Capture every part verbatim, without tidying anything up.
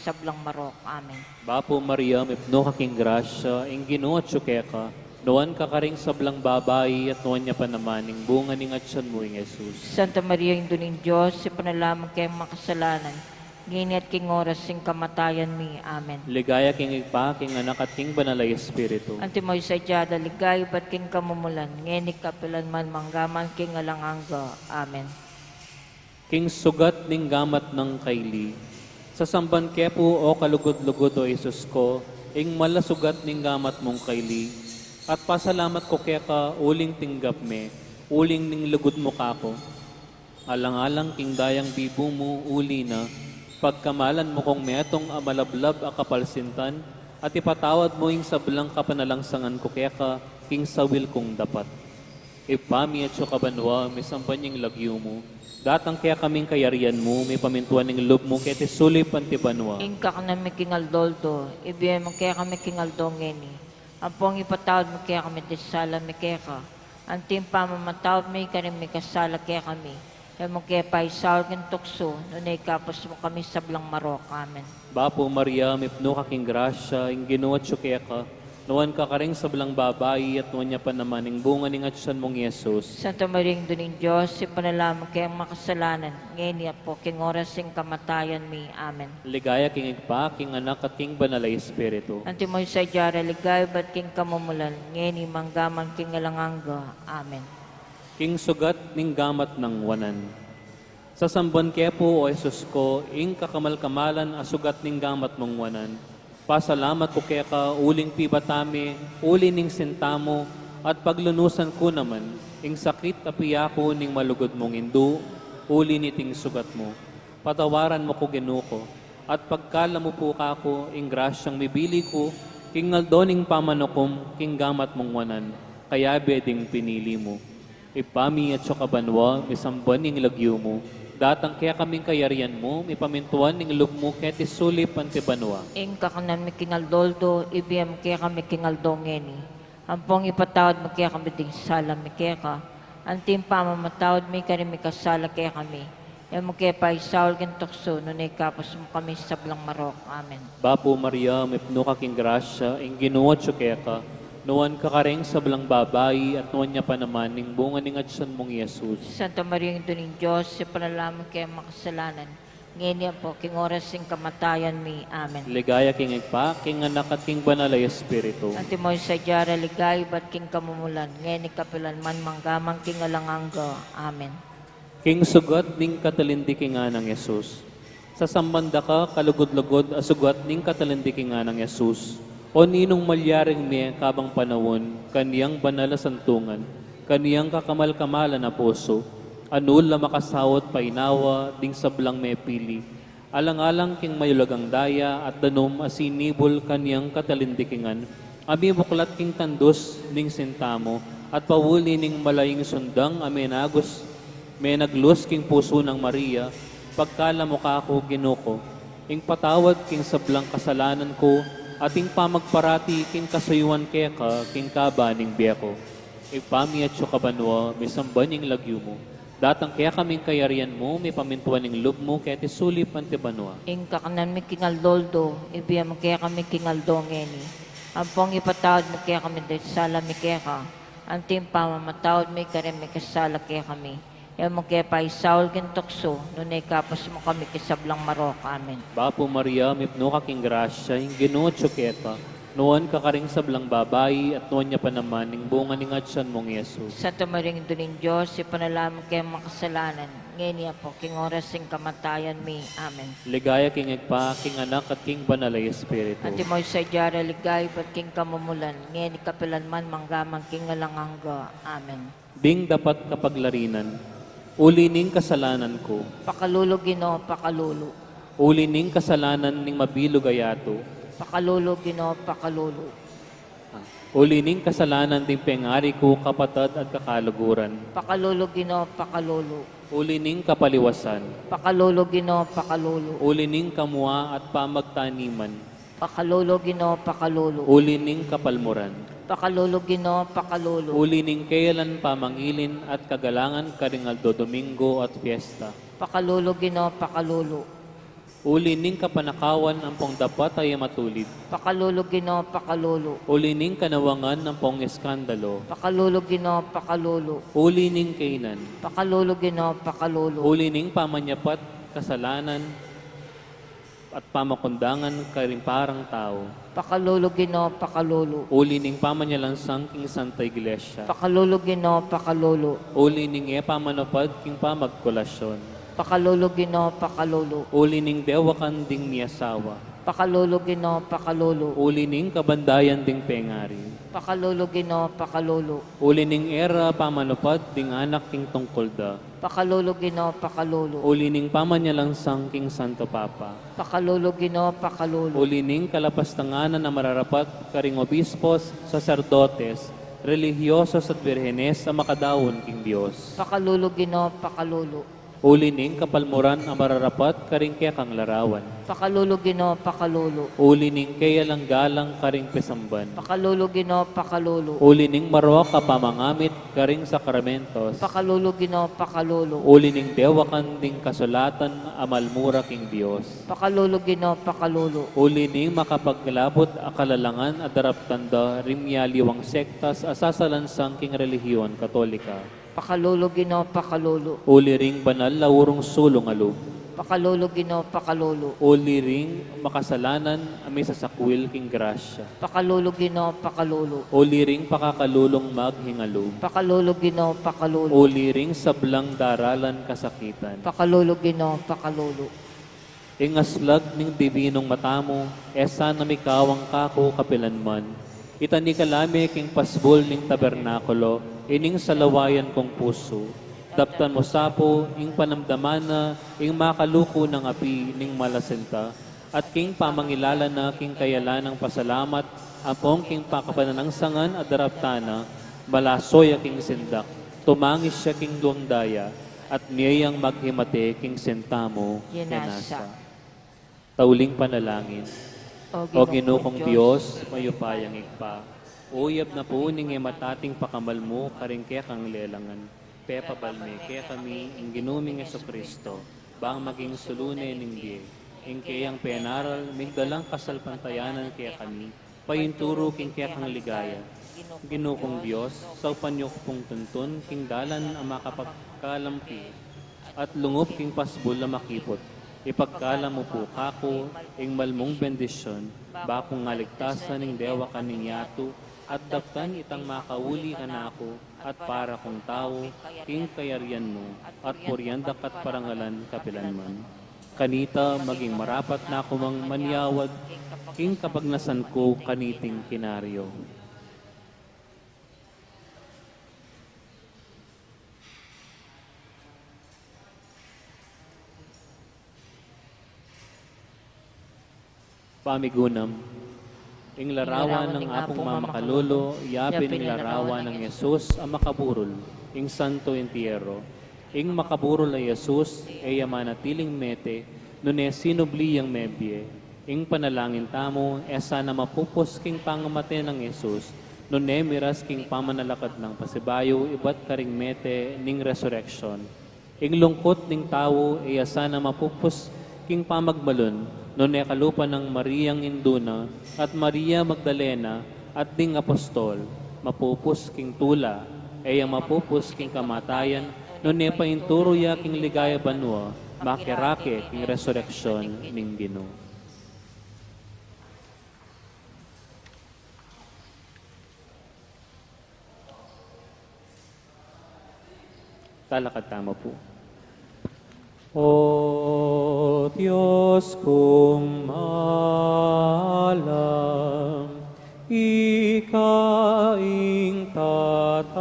sablang marok. Amen. Bapu Maria, mipnu ka king grasya, ing Ginu atyu keka, nuan ka karing sablang babai, at nuan ya pa naman ing bunga ning atyan mu, ing Jesus. Santa Maria, Indu ning Dios, ipanalangin mu keng makasalanan, ngeni at king oras ning kamatayan mi. Amen. Ligaya king Ibpa, king Anak, at king Banal a Espiritu. Antimo ing sadya da, ligaya ibat king kamumulan, ngeni kapilan man, mangga man king alang angga. Amen. King sugat ning gamat nang kaili. Sasamban ke pu, o kalugud-lugud, o Jesus ko, ing malasugat ning gamat mung kaili, at pasalamat ku keka uling tinggap me, uling ning lugud mu kaku. Alang-alang king dayang bibu mu, uli na, pagkamalan mu kung metung a malablab a kapalsintan, at ipatawad mu ing sablang kapanalangsangan ku keka king sawil kung dapat. Ibpa mi atsu ka banua, misamban ya ing lagyu mu. Datang kekami ing kayarian mu, mipamintuan ing lub mu keti sulip anti banua. Ing kakanan mi king aldo-aldo, ibie mu kekami king aldo ngeni. Ampong ipatawad mu kekami ding sala mi keka, anti ing pamamatawad mi karing mikasala kekami. E mu ke paisaul king tuksu, nune ikabus mu kami sablang marok. Amen. Bapu Maria, mipnu ka king grasya, ing Ginu atyu keka, nuan ka karing sablang babai, at nuan ya pa naman ing bunga ning atyan mung Jesus. Santa Maria, Indu ning Dios, ipanalangin mu keng makasalanan, ngeni at king oras ning kamatayan mi. Amen. Ligaya king Ibpa, king Anak, at king Banal a Espiritu. Antimo ing sadya da, ligaya ibat king kamumulan, ngeni mangga man king alang angga. Amen. King sugat ning gamat nang wanan. Sasamban ke pu, o Jesus ko, ing kakamal-kamalan a sugat ning gamat mung wanan. Pasalamat ku keka uling pibata me, uli ning sinta mu, at paglunusan ku naman ing sakit a piyaku ning malugud mung indu, uli niting sugat mu. Patawaran mu ku, Ginu ku, at pagkalub mu pu kaku ing grasyang mibili ku king aldo ning pamanukum king gamat mung wanan, kayabe ding pinili mu. Ibpa mi atsu ka banua, misamban ya ing lagyu mu. Datang kekami ing kayarian mu, mipamintuan ing lub mu keti sulip anti banua. Ing kakanan mi king aldo-aldo, ibie mu kekami king aldo ngeni. Ampong ipatawad mu kekami ding sala mi keka, anti ing pamamatawad mi karing mikasala kekami. E mu ke paisaul king tuksu, nune ikabus mu kami sablang marok. Amen. Bapu Maria, mipnu ka king grasya, ing Ginu atyu keka, nuan ka karing sablang babai, at nuan ya pa naman ing bunga ning atyan mung Jesus. Santa Maria, Indu ning Dios, ipanalangin mu keng makasalanan, ngeni at king oras ning kamatayan mi. Amen. Ligaya king Ibpa, king Anak, at king Banal a Espiritu. Antimo ing sadya da, ligaya ibat king kamumulan, ngeni kapilan man, mangga man king alang angga. Amen. King sugat ning katalindikingan nang Jesus. Sasamban da ka, kalugud-lugud a sugat ning katalindikingan nang Jesus. O ninung malyaring me kabang panaun, kaniang banal a santungan, kaniang kakamal-kamalan a pusu, anul a makasaut painawa ding sablang mepili, alang-alang king mayulagang daya at danum a sinibul kaniang katalindikingan, a mibuklat king tandus ning sinta mu, at pauli ning malaying sundang a menagus, menaglus king pusu nang Maria, pagkalub mu kaku, Ginu ku, ing patawad king sablang kasalanan ku, at ing pamagparati king kasuyuan keka king kaba ning bie ku. Ibpa mi atsu ka banua, misamban ya ing lagyu mu. Datang kekami ing kayarian mu, mipamintuan ing lub mu keti sulip anti banua. Ing kakanan mi king aldo-aldo, ibie mu kekami king aldo ngeni. Ampong ipatawad mu kekami ding sala mi keka, anti ing pamamatawad mi karing mikasala kekami. E mu ke paisaul king tuksu, nune ikabus mu kami king sablang marok. Amen. Bapu Maria, mipnu ka king grasya, ing Ginu atyu keka, nuan ka karing sablang babai, at nuan ya pa naman ing bunga ning atyan mung Jesus. Santa Maria, Indu ning Dios, ipanalangin mu keng makasalanan, ngeni at king oras ning kamatayan mi. Amen. Ligaya king Ibpa, king Anak, at king Banal a Espiritu. Antimo ing sadya da, ligaya ibat king kamumulan, ngeni kapilan man, mangga man king alang angga. Amen. Ding dapat kapaglarinan. Uli ning kasalanan ku. Pakalulu, Ginu, pakalulu. Uli ning kasalanan ning mabilug a yatu. Pakalulu, Ginu, pakalulu. Ah, uli ning kasalanan ding pengari ku, kapatad at kakaluguran. Pakalulu, Ginu, pakalulu. Uli ning kapaliwasan. Pakalulu, Ginu, pakalulu. Uli ning kamua at pamagtaniman. Pakalulu, Ginu, pakalulu. Uli ning kapalmuran. Pakalulu, Ginu, pakalulu. Uli ning keyalan pamangilin at kagalangan karing aldo Domingo at fiesta. Pakalulu, Ginu, pakalulu. Uli ning kapanakawan ampong dapat a e matulid. Pakalulu, Ginu, pakalulu. Uli ning kanawangan ampong eskandalo. Pakalulu, Ginu, pakalulu. Uli ning kainan. Pakalulu, Ginu, pakalulu. Uli ning pamanyapat, kasalanan, at pamakundangan karing parang tau. Pakalulu, Ginu, pakalulu. Uli ning pamanyalansang king Santa Iglesia. Pakalulu, Ginu, pakalulu. Uli ning e pamanupad king pamagkulasyon. Pakalulu, Ginu, pakalulu. Uli ning dewakan ding miasawa. Pakalulu, Ginu, pakalulu. Uli ning kabandayan ding pengari. Pakalulu, Ginu, pakalulu. Uli ning e ra pamanupad ding anak king tungkul da. Pakalulu, Ginu, pakalulu. Uli ning pamanyalansang king Santo Papa. Pakalulu, Ginu, pakalulu. Uli ning kalapastangan a mararapat karing obispos, saserdotes, relihiyosos at birhenes a makadaun king Dios. Pakalulu, Ginu, pakalulu. Uli ning kapalmuran a mararapat karing kekang larawan. Pakalulu, Ginu, pakalulu. Uli ning kealang galang karing pisamban. Pakalulu, Ginu, pakalulu. Uli ning marok a pamangamit karing sakramentos. Pakalulu, Ginu, pakalulu. Uli ning dewakan ding kasulatan a malmura king Dios. Pakalulu, Ginu, pakalulu. Uli ning makapaglabut a kalalangan a daraptan da ring mialiwang sektas a sasalansang king relihiyon Katolika. Pakalulu, Ginu, pakalulu. Uli ring banal a urong sulung a lub. Pakalulu, Ginu, pakalulu. Uli ring makasalanan a misasakwil king grasya. Pakalulu, Ginu, pakalulu. Uli ring pakakalulung maghingalub. Pakalulu, Ginu, pakalulu. Uli ring sablang daralan kasakitan. Pakalulu, Ginu, pakalulu. Ing aslag ning dibinung mata mu, e sana mikawang kaku kapilanman. Itani ka la me king pasbul ning tabernakulo ining salawayan kung pusu. Daptan mu sa pu ing panamdaman na ing makaluku nang api ning malasinta, at king pamangilala na king kayalan nang pasalamat ampong king pakapananangsangan a daraptan na, malaso ya king sindak, tumangis ya king luang daya, at mie yang maghimate king sinta mu. Yenasa. Yenasa. Tauling panalangin. O Ginu kong Dios, mayupayang Ibpa, uyab na pu ning e matating pakamal mu karing kekang lelangan, pepabal me kekami ing Ginu ming Jesucristo, bang maging sulu ne ning bie, ing keyang penaral migdalang kasalpantayanan kekami, painturu king kekang ligaya. Ginu kong Dios, saupan yu ku pung tuntun king dalan a makapagkalampi at lungup king pasbul a makiput. Ipagkalam mu pu kaku ing malmung bendisyun, ba kung aligtasan ning dewakan ning yatu, at daptan itang makauli kanaku at para kung tau, king kayarian mu, at purian da ka at parangalan kapilanman. Kanita maging marapat na ku mang manyawad king kapagnasan ku kaniting kinaryo. Pamigunam. Ing larawan nang Apung Mamakalulu, yapin ing larawan nang Jesus a makaburul, ing Santo Entierro. Ing makaburul a Jesus, e ya manatiling mete, nune sinubli yang mebie. Ing panalangin tamu, e sana mapupus king pangamate nang Jesus, nune miras king pamanalakad nang pasibayu ibat karing mete ning resurrection. Ing lungkut ning tau e ya sana mapupus king pamagmalun, nune kalupa nang Mariang indu na, at Maria Magdalena, at ding apostol, mapupus king tula, e ya mapupus king kamatayan, nune painturu ya king ligaya banua, makirake king resurrection ning Ginu. Talakad tamu pu. O Dios kung maalam, ika ing tatalan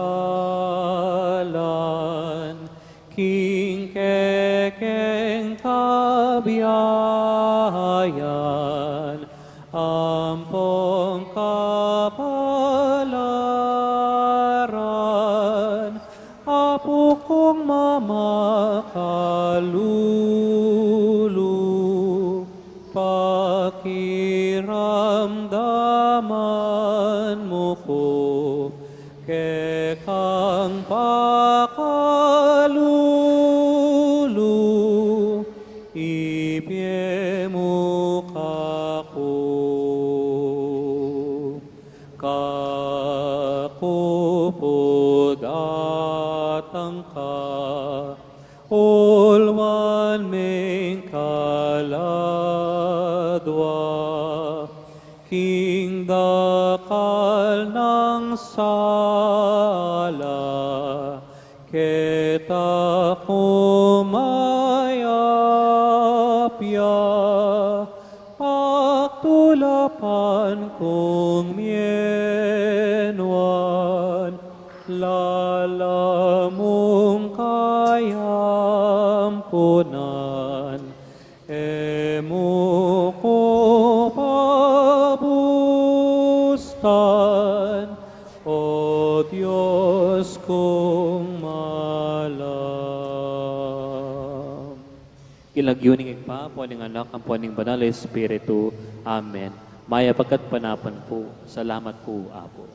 king kekeng kabiayan ampong kapalaran, Apu kung mamakalulu, pakiramdaman mu ku kekang pakalulu, ibie ku, kaku pu datang ka, ulwan ming kaladwa, king dakal nang sala, keta ku mayap ya, pagtulapan kung mienuan, lala mung kayampunan, e mu ku pabustan, O Dios kung malam. King lagyu ning Ibpa, ampo ning Anak, ampo ning Banal a Espiritu. Amen. Mayap a gatpanapun pu. Salamat pu, Apo.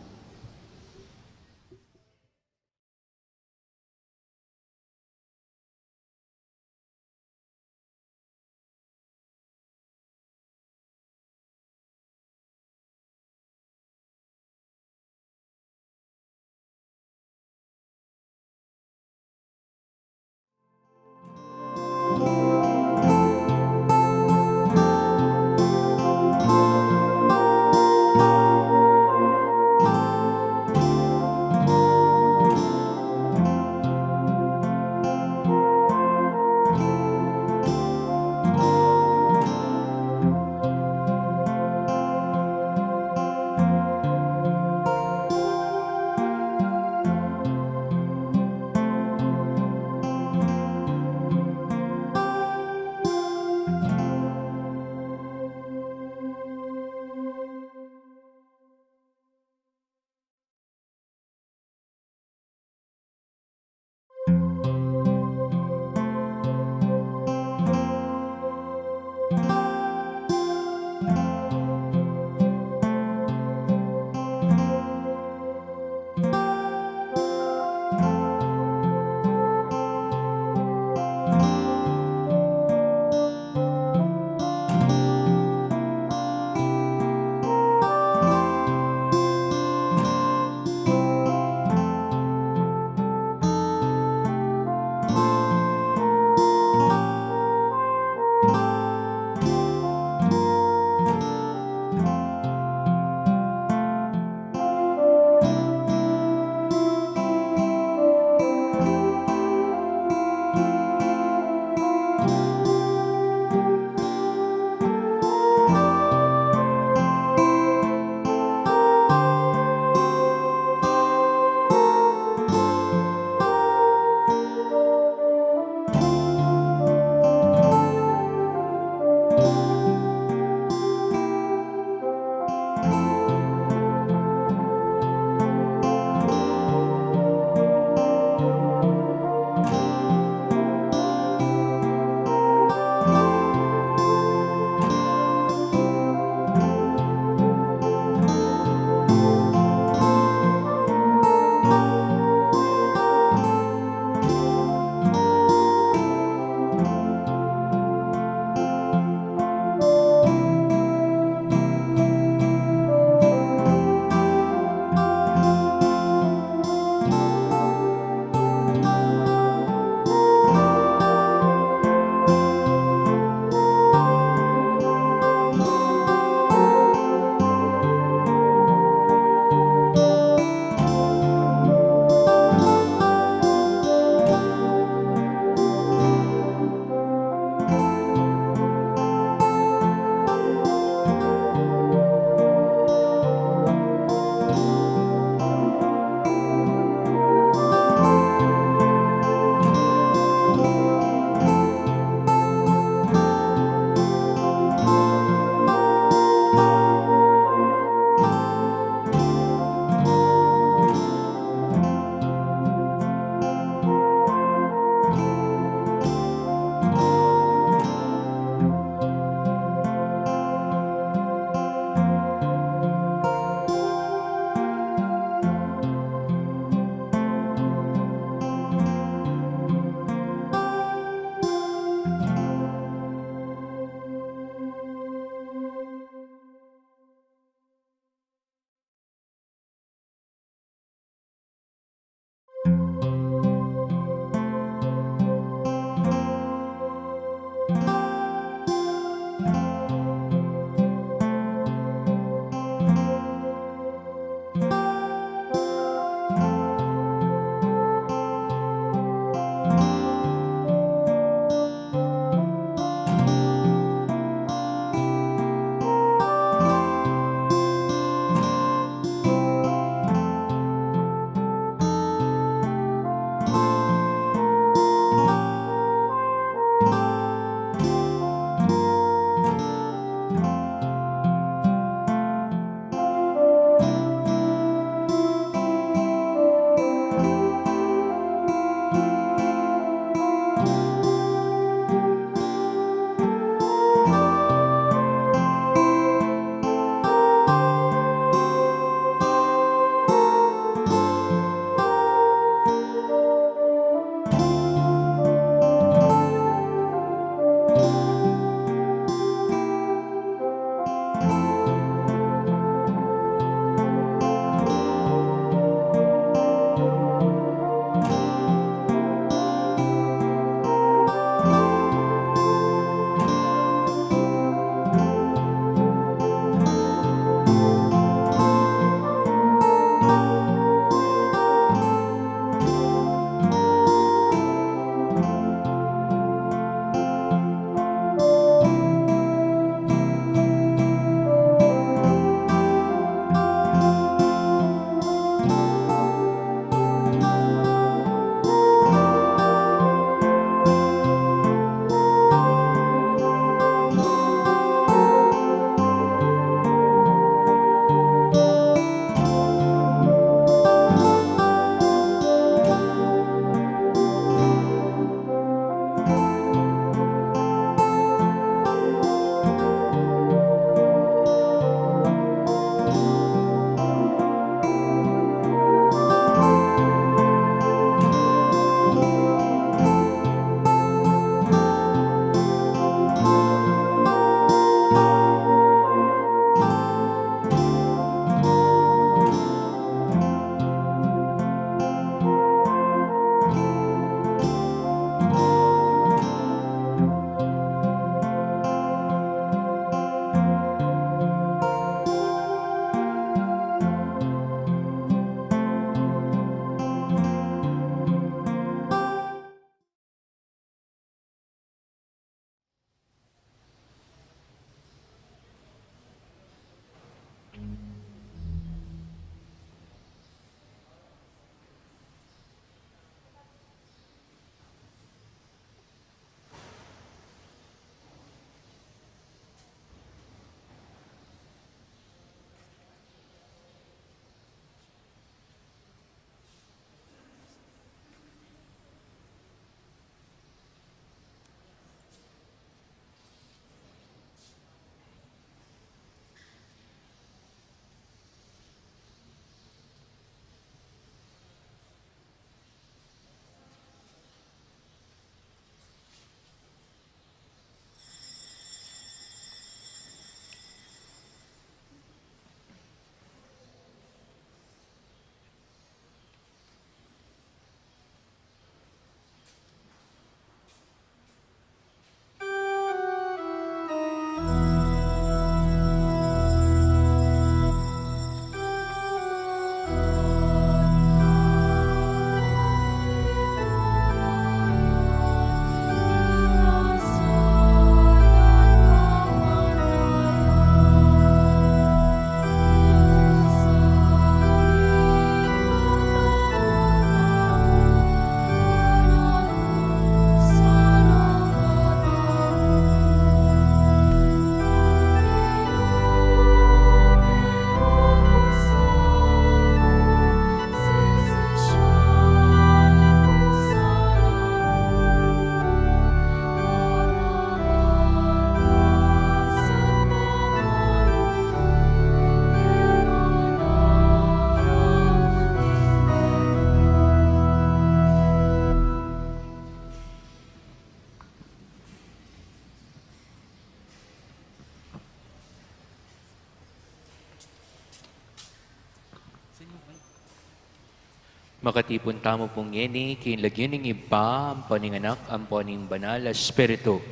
Makatipun tamu pung ngeni king lagyu ning Ibpa, ampo ning Anak, ampo ning Banal a Espiritu.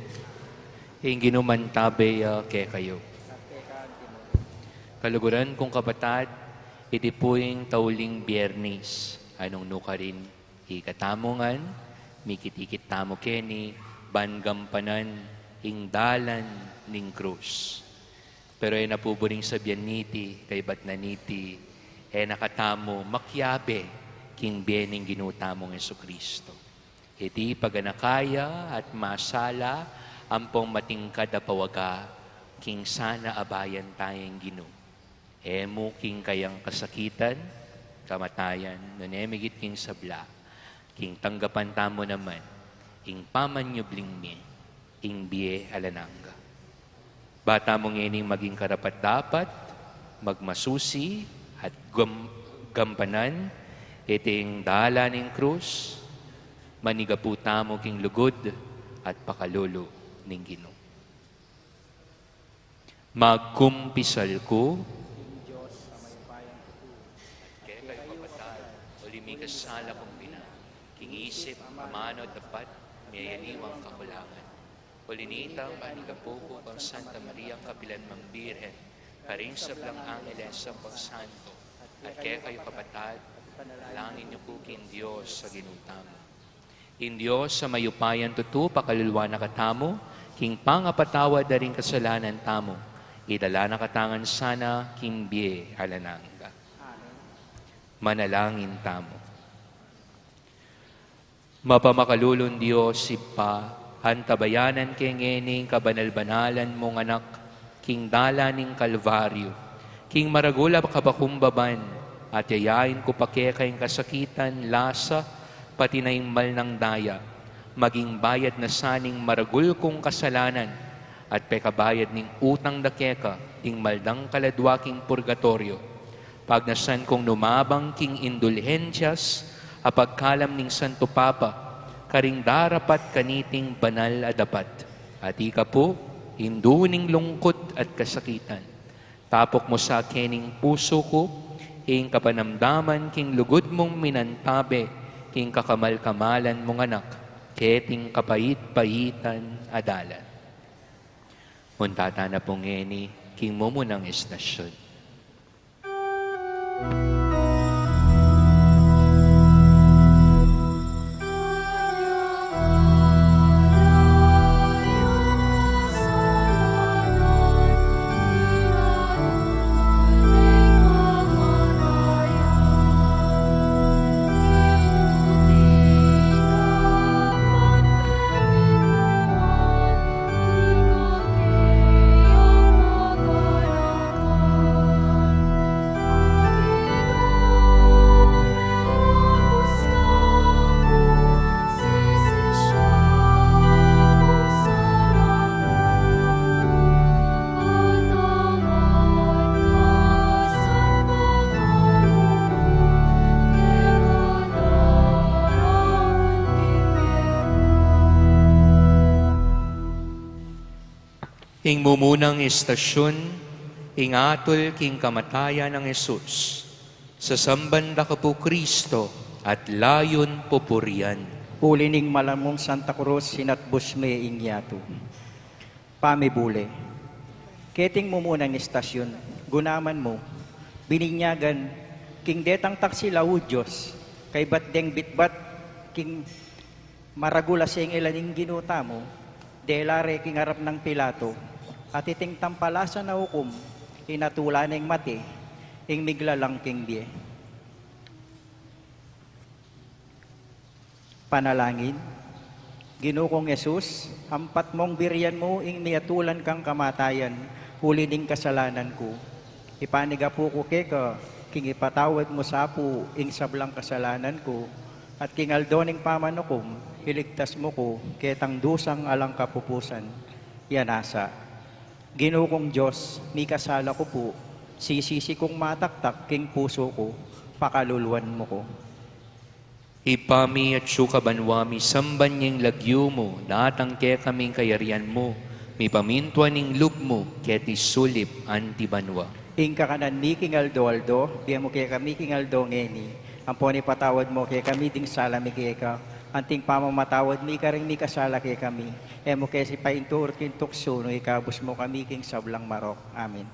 Ing Ginu mantabe ya kekayu. Kaluguran kung kapatad, iti pu ing tauling Biernis, a nung nukarin ikatamu ngan, mikit-ikit tamu keni ban gampanan ing dalan ning krus. Pero e na pu buring sabian niti, kaybat na niti, e na katamu makiabe king bie ning Ginu tamung Jesucristo. Iti paganaka ya at masala ampong matingkad a pawaga king sana abayan taya ing Ginu. E mu king kayang kasakitan, kamatayan, nune migit king sabla, king tanggapan tamu naman ing pamanyubling mie, ing bie alang angga. Ba tamu ngening maging karapat-dapat, magmasusi, at gam-, gampanan iting dalan ning krus, manigapu tamu king lugud at pakalulu ning Ginu. Magkumpisal ku. Kekayu kapatad, uli mikasala kung pina, king isip, amanu, dapat, miyayaliwang kakulangan. Uli nita, manigapu ku kang Santa Maria, kapilan mang Birhen, karing sablang angeles ampong santo, at kekayu kapatad, panalangin yu ku king Dios a Ginu tamu. Ing Dios a mayupayang tutu, pakaluluan na katamu king pangapatawad da ring kasalanan tamu, idala na katamu ngan sana king bie alang angga. Manalangin tamu. Mapamakalulung Dios Ibpa, antabayanan ke ngening kabanal-banalan mung Anak king dalan ning Kalbaryu, king maragul a kapakumbaban, at yayain ku pa keka ing kasakitan, lasa, pati na ing malnang daya, maging bayad na sa ning maragul kung kasalanan, at pekabayad ning utang da keka ing maldang kaladua king purgatoryo. Pagnasan kung numabang king indulhensias a pagkalam ning Santo Papa, karing darapat kaniting banal a dapat. At ika pu, indu ning lungkut at kasakitan, tapuk mu sa kening pusu ku ing kapanamdaman king lugud mung minantabe king kakamal-kamalan mung Anak, keting kapait-paitan a dalan. Munta tana pu ngeni king mumunang estasyun. Ing mumunang estasyun, ing atul king kamatayan nang Jesus. Sasamban da ka pu Kristo, at layun pupurian. Uli ning malamung Santa Cruz, sinatbus me ing yatu. Pamibule. Keting mumunang estasyun, gunaman mu, bininyagan, king detang taksil a Hudyos, kaybat deng bitbat, king maragul a sengelan ning Ginu tamu, dela re king arap nang Pilato, at iting tampalasan a ukum, inatula neng mate, ing miglalang king bie. Panalangin. Ginu kung Jesus, ampat mung birian mu ing miatulan kang kamatayan, uli ning kasalanan ku. Ipanigapu ku keka, king ipatawad mu sa pu ing sablang kasalanan ku, at king aldo ning pamanukum, iligtas mu ku, ketang dusang alang kapupusan. Yanasa. Ginu kung Dios, mikasala ku pu, sisisi kung mataktak king pusu ku, pakaluluan mu ku. Ibpa mi, atsu ka banua, misamban ya ing lagyu mu, datang kekami ing kayarian mu, mipamintuan ing lub mu, keti sulip anti banua. Ing kakanan mi king aldo-aldo, ibie mu kekami king aldo ngeni, Ampon ipatawad mu kekami ding sala mi keka, anting pamamatawad mi karing mikasala kekami. E mu ke painturut king tuksu, nune ikabus mu kami king sablang marok. Amen.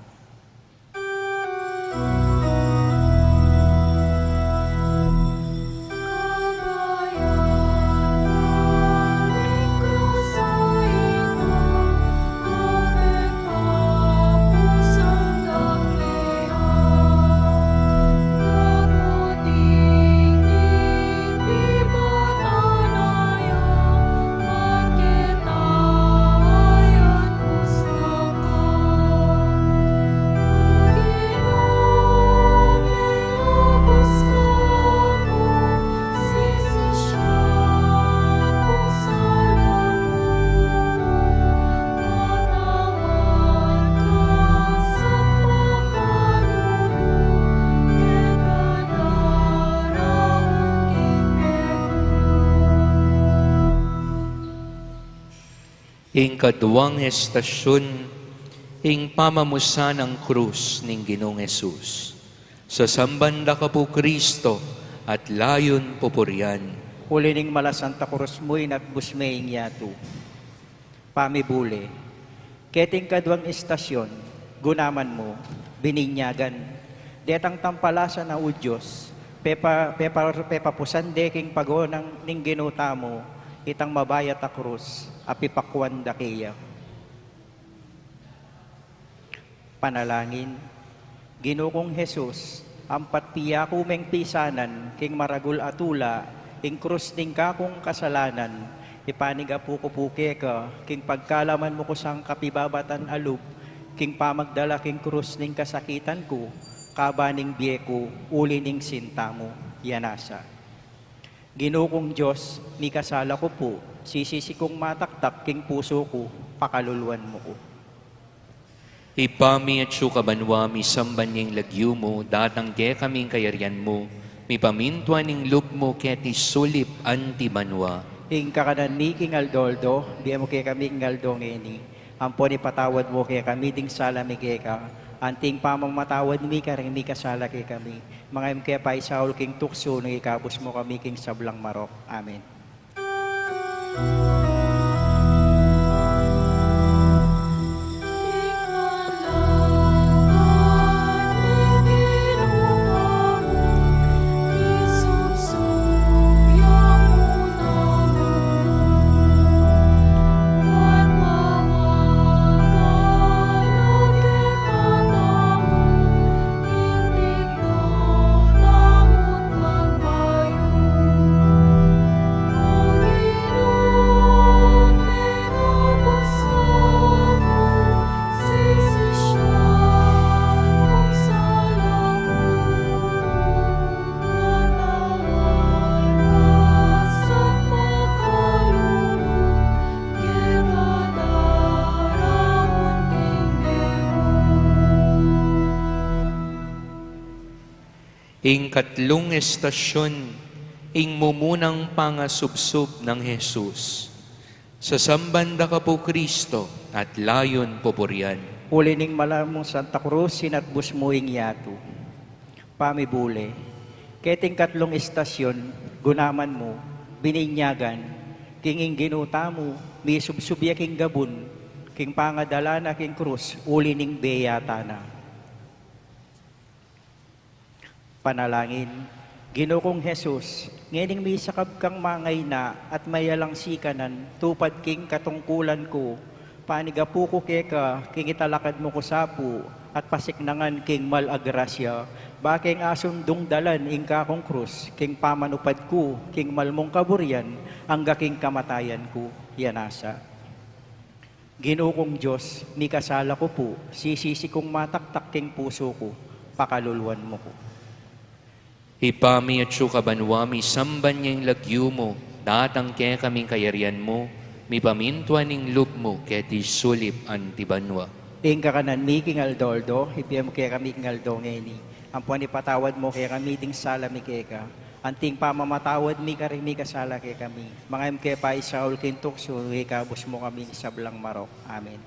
Ing kaduang estasyun, ing pamamusan nang krus ning Ginung Jesus. Sasamban da ka pu, Kristo, at layun pupurian. Uli ning malasanta krus mu, inatbus me ing yatu. Pamibule. Keting kaduang estasyun, gunaman mu, bininyagan. Detang tampalasan a, O Dios, pepa-, pepa-, pepapusan de king pagonang ning Ginu tamu itang mabayat a krus a pipakwan da keya. Panalangin. Ginu kung Jesus, ampat piyaku meng pisanan king maragul a tula ing krus ning kakung kasalanan, ipanigapu ku pu keka king pagkalaman mu ku sang kapibabatan a lub king pamagdala king krus ning kasakitan ku, kaban ning bie ku uli ning sinta mu. Yanasa. Ginu kung Dios, mikasala ku pu, sisisi kung mataktak king pusu ku, pakaluluan mu ku. Ibpa mi atsu ka banua, misamban ya ing lagyu mu, datang kekami ing kayarian mu, mipamintuan ing lub mu keti sulip anti banua. Ing kakanan mi king aldo-aldo, ibie mu kekami king aldo ngeni. Ampon ipatawad mu kekami ding sala mi keka, anti ing pamamatawad mi karing mikasala kekami. Manga e mu ke paisaul king tuksu, nune ikabus mu kami king sablang marok. Amen. Ing katlung estasyun, ing mumunang pangasubsub nang Jesus. Sasamban da ka pu, Kristo, at layun pupurian. Uli ning malamung Santa Cruz, inatbus mu ing yatu. Pamibule. Keting katlung estasyun, gunaman mu, bininyagan, king ing Ginu tamu, misubsub ya king gabun, king pangadala na king krus, uli ning beyatan na. Panalangin. Ginu kung Jesus, ngening misakab kang mangaina at mayalang sikanan, tupad king katungkulan ku, panigapu ku keka, king italakad mu ku sa pu, at pasiknangan king mal a grasya, ba keng asundung dalan ing kakung krus, king pamanupad ku, king mal mung kaburian, angga king kamatayan ku. Yanasa. Ginu kung Dios, mikasala ku pu, sisisi kung mataktak king pusu ku, pakaluluan mu ku. Ibpa mi atsu ka banua, misamban ya ing lagyu mu, datang kekami ing kayarian mu, mipamintuan ing lub mu, keti sulip anti banua. Ing kakanan mi king aldo-aldo, ibie mu kekami king aldo ngeni. Ampon ipatawad mu kekami ding sala mi keka, anting pamamatawad mi karing mikasala kekami. Manga e mu ke paisaul king tuksu, ikabus mu kami king sablang marok. Amen.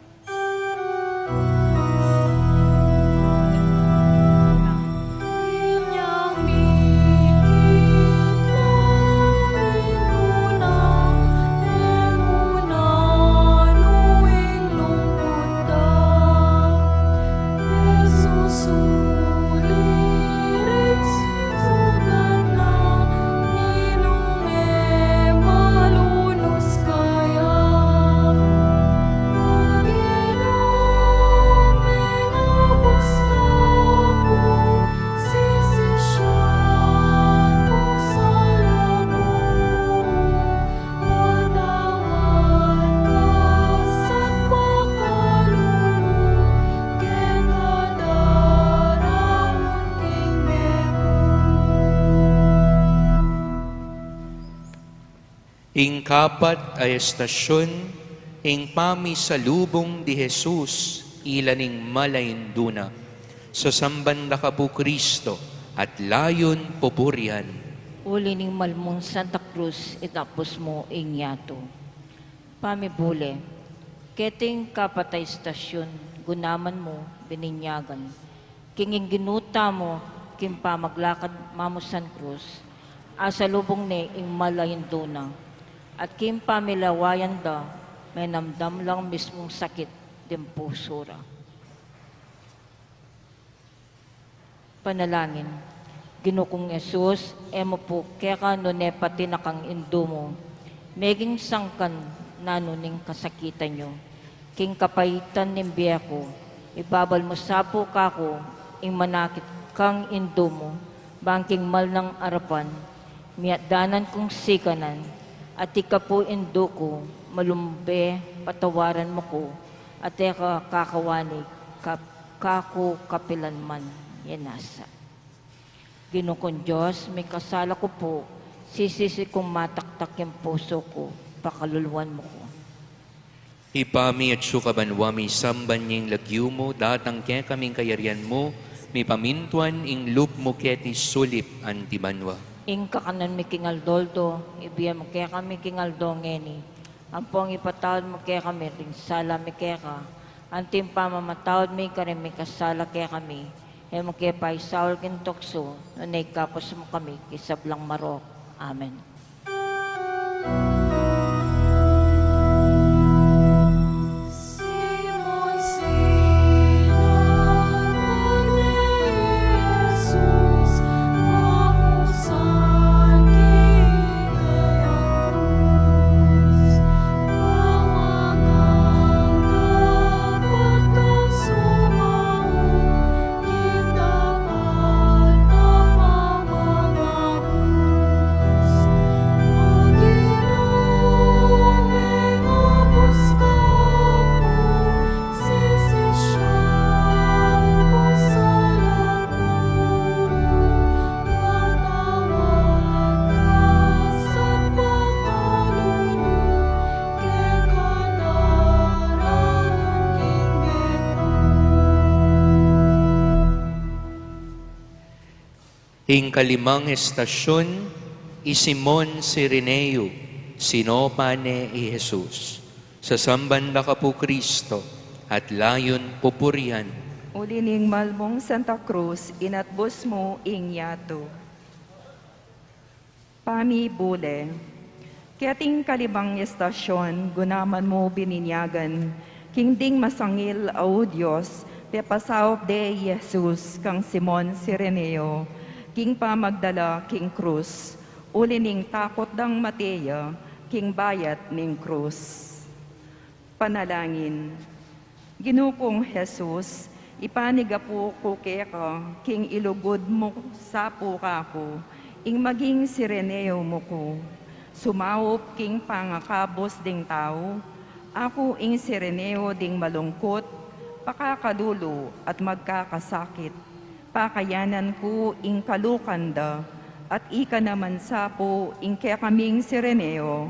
Ing kapat a estasyun, ing pamisalubung di Jesus, ila ning mal a indu na. Sasamban da ka pu Kristo, at layun pupurian. Uli ning mal mung Santa Cruz, itapus mu ing yatu. Pamibule, keting kapat a estasyun, gunaman mu, bininyagan. King ing Ginu tamu, king pamaglakad mamusan krus, asalubung ne ing mal a indu na, at king pamilawayan da, menamdam lang mismung sakit ding pusu ra. Panalangin. Ginu kung Jesus, e mu pu keka nune pati na kang indu mu, meging sangkan nanu ning kasakitan yu. King kapaitan ning bie ku, ibabal mu sa pu kaku ing manakit kang indu mu, bang king mal nang arapan, miatdanan kung sikanan, at ika pu indu ku, malumbe, patawaran mu ku, at e ka kakawani kap-, kaku kapilan man. Yan nasa. Ginu kung Dios, mikasala ku pu, sisisi kung mataktak ing pusu ku, pakaluluan mu ku. Ibpa mi atsu ka banua, misamban ya ing lagyu mu, datang kekami ing kayarian mu, mipamintuan ing lub mu keti sulip anti banua. Ing kakanan mi king aldo-aldo, ibie mu kekami king aldo ngeni. Ampong ipatawad mu kekami ding sala mi keka, anti ing pamamatawad mi karing mikasala kekami. E mu ke paisaul king tuksu, nune ikabus mu kami king sablang marok. Amen. Ing kalimang estasyun, i Simon Cireneo, sinopa ne i Jesus. Sasamban da ka pu Kristo, at layun pupurian. Uli ning mal mung Santa Cruz, inatbus mu ing yatu. Pamibule. Keting kalimang estasyun, gunaman mu bininyagan, king ding masangil a Hudyos, pepasaup de i Jesus kang Simon Cireneo, king pamagdala king krus, uli ning takut dang mate ya, king bayat ning krus. Panalangin. Ginu kung Jesus, ipanigapu ku keka, king ilugud mu sa pu kaku, ing maging Cireneo mu ku. Sumaup king pangakabus ding tau, aku ing Cireneo ding malungkut, pakakalulu at magkakasakit. Pakayanan ku ing kalukan da, at ika naman sa pu ing kekaming Cireneo,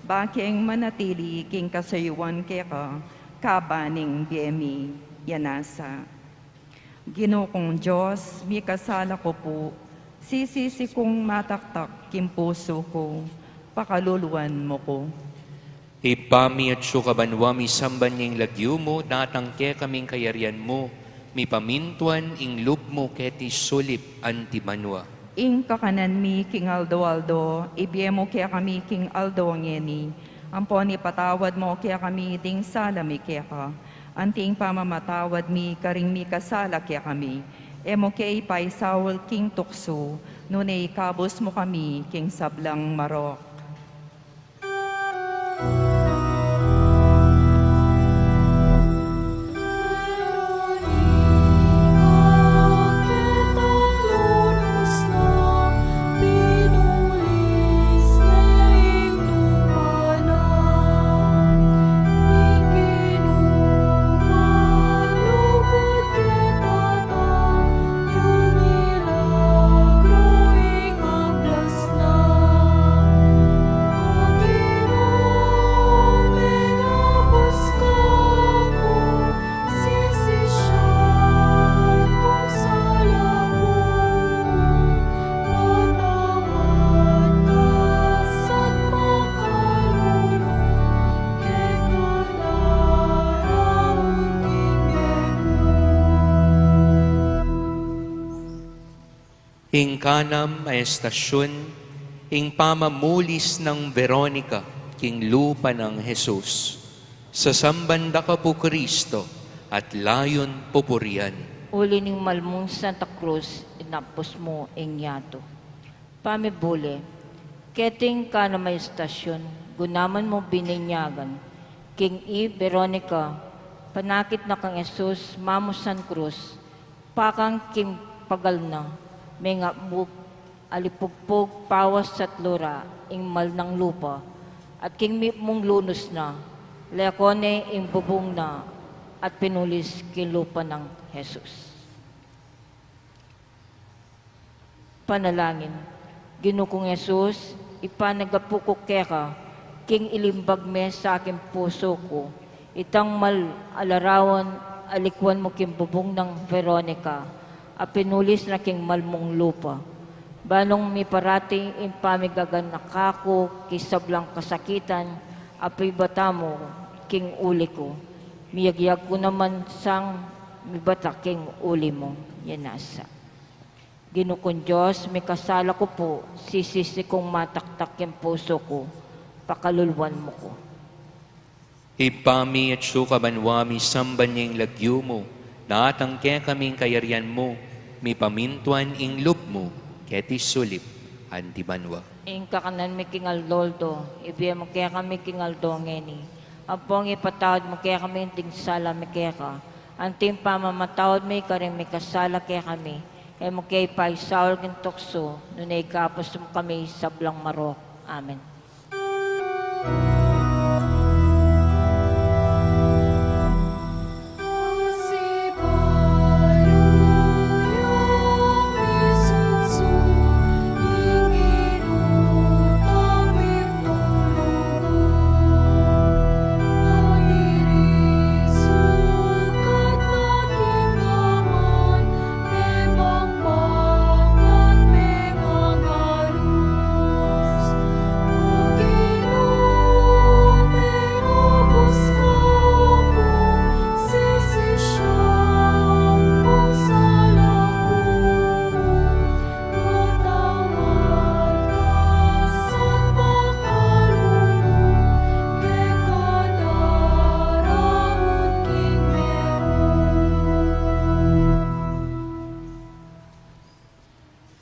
bakeng manatili king kasuyuan keka, kaba ning bie mi. Yan nasa. Ginu kung Dios, mikasala ku pu, sisisi kung mataktak king pusu ku, pakaluluan mu ku. Ibpa mi atsu ka banua, misamban ya ing lagyu mu, datang kekami ing kayarian mu, mipamintuan ing lub mu keti sulip anti banua. Ing kakanan mi king aldo-aldo, ibie mu kekami king aldo ngeni, ampon ipatawad mu kekami ding sala mi keka, anti ing pamamatawad mi karing mikasala kekami, e mu ke ipaisaul king tuksu, nune ikabus mu kami king sablang marok. Ing kanam a estasyun, ing pamamulis nang Veronica king lupa nang Jesus. Sasamban da ka pu, Kristo, at layun pupurian. Uli ning mal mung Santa Cruz, inapus mu ing yatu. Pamibule, keting kanam a estasyun, gunaman mu bininyagan king i Veronica, panakit na kang Jesus mamusan krus, pakang king pagal na, mengabug, alipugpug pawas at lura ing mal nang lupa, at king mipmung lunus na, leko ne ing bubung na, at pinulis king lupa nang Jesus. Panalangin. Ginu kung Jesus, ipanyawad ku keka, king ilimbag me sa king pusu ku itang mal a larawan a likwan mu king bubung nang Veronica, a pinulis na king mal mung lupa. Ba nung miparati ing pamigaganaka ku king sablang kasakitan a pibata mu king uli ku, miyagyag ku naman sang mibata king uli mu. Yan nasa. Ginu kung Dios, mikasala ku pu, sisisi kung mataktak king pusu ku, pakaluluan mu ku. Ibpa mi, atsu ka banua, misamban ya ing lagyu mu, datang kekami ing kayarian mu, mipamintuan ing lub mu, keti sulip anti banua. Ing kakanan mi king aldo-aldo, ibie mu kekami king aldo ngeni. Ampong ipatawad mu kekami ding sala mi keka, anti ing pamamatawad mi karing mikasala kekami. E mu ke ipaisaul king tuksu, nune ikabus mu kami king sablang marok. Amen.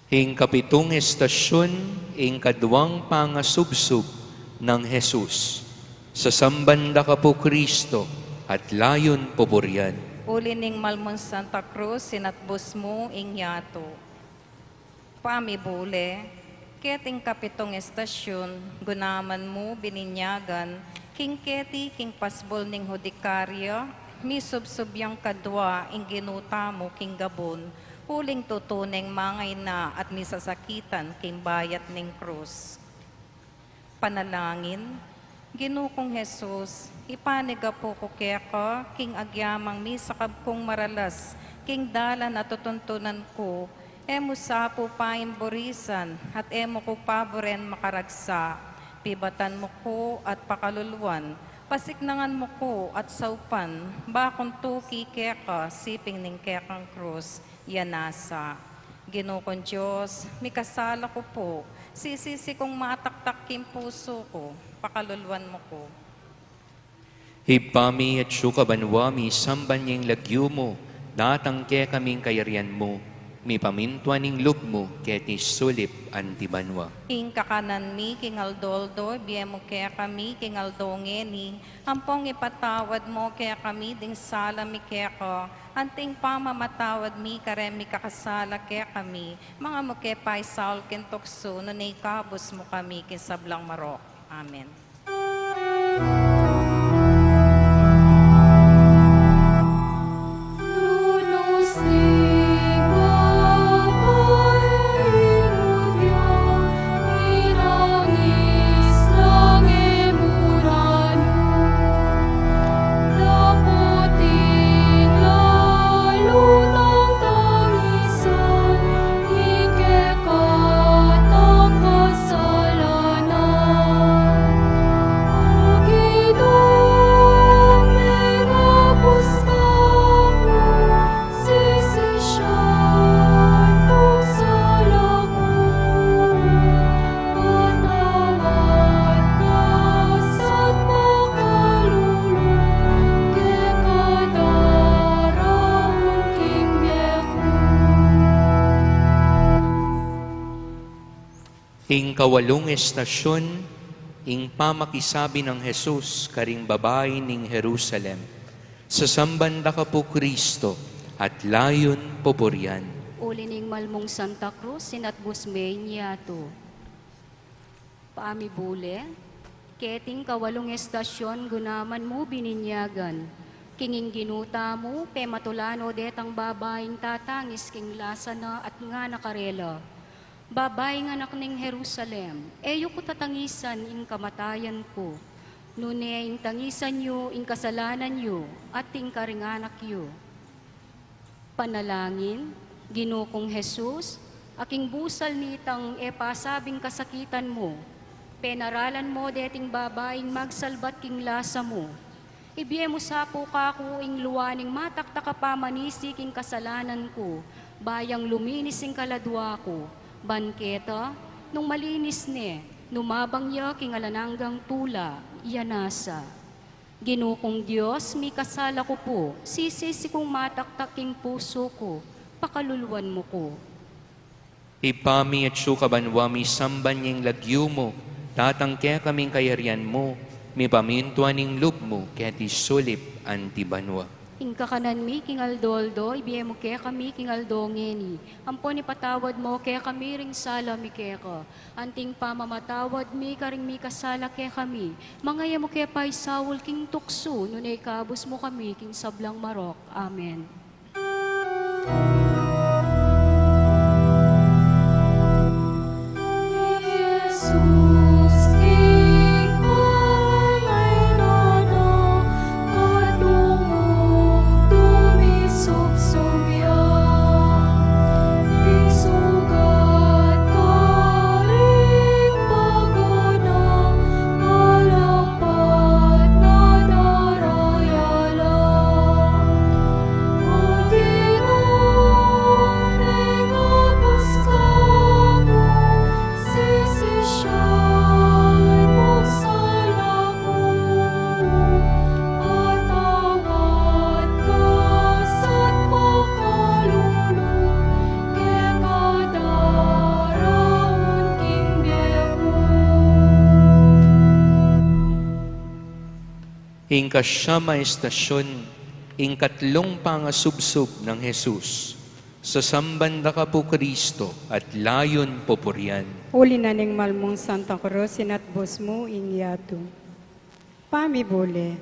Ing kapitung estasyun, ing kaduang pangasubsub nang Jesus. Sasamban da ka pu, Kristo, at layun pupurian. Uli ning mal mung Santa Cruz, inatbus mu ing yatu. Pamibule, keting kapitung estasyun, gunaman mu bininyagan, king keti king pasbul ning hudikarya, misubsub yang kadua ing Ginu tamu king gabun, uling tutu neng mangaina at misasakitan king bayat ning krus. Panalangin. Ginu kung Jesus, ipanyawad ku keka king agyamang misakab kung maralas king dalan a tutuntunan ku, e mu sa pu paimburisan at e mu ku paburen makaragsa. Pibatan mu ku at pakaluluan, pasiknangan mu ku at saupan, bakung tuki keka siping ning kekang krus. Yan nasa. Ginu kung Dios, mikasala ku pu, sisisi kung mataktak king pusu ku, pakaluluan mu ku. Ibpa mi, atsu ka banua, misamban ya ing lagyu mu, datang kekami ing kayarian mu, mipamintuan ing lub mu, keti sulip anti banua. Ing kakanan mi king aldo-aldo, ibie mu kekami king aldo ngeni, ampong ipatawad mu kekami ding sala mi keka, anti ing pamamatawad mi kareng mikakasala kekami, manga mu ke paisaul king tuksu, nune ikabus mu kami king sablang marok. Amen. Ing kawalung estasyun, ing pamakisabi nang Jesus karing babai ning Jerusalem, "Sasamban da ka pu Kristo, at layun pupurian." Uli ning malmung Santa Cruz, sinatbus me ing yatu. Pamibule, keting kawalung estasyun gunaman mu bininyagan, king ing Ginu tamu, pematula no detang babaing tatangis king lasa na at ngana karela, "Babaing anak ning Jerusalem, e yu ku tatangisan ing kamatayan ku, nune ing tangisan yu ing kasalanan yu at ing karing anak yu." Panalangin. Ginu kung Jesus, aking busal nitang e pasabing kasakitan mu, penaralan mu deting babaing magsalbat king lasa mu. Ibie mu sa pu kaku ing lua ning mataktak a pamanisi king kasalanan ku, ba yang luminis ing kaladua ku, ban keta, nung malinis ne, numabang ya king alang anggang tula, ya nasa. Ginu kung Dios, mikasala ku pu, sisisi kung mataktak king pusu ku, pakaluluan mu ku. Ibpa mi, atsu ka banua, misamban ya ing lagyu mu, datang kekami ing kayarian mu, mipamintuan ing lub mu, keti sulip anti banua. Ing kakanan mi king aldo-aldo, ibie mu kekami king aldo ngeni, ampon ipatawad mu kekami ring sala mi keka, anting pamamatawad mi karing mikasala kekami, manga e mu ke paisaul king tuksu, nune ikabus mu kami king sablang marok. Amen. Ing kasyam a estasyun, ing katlung pangasubsub nang Jesus. Sasamban da ka pu Kristo, at layun pupurian. Uli na ning malmung Santa Cruz, sinatbus mu ing yatu. Pamibule,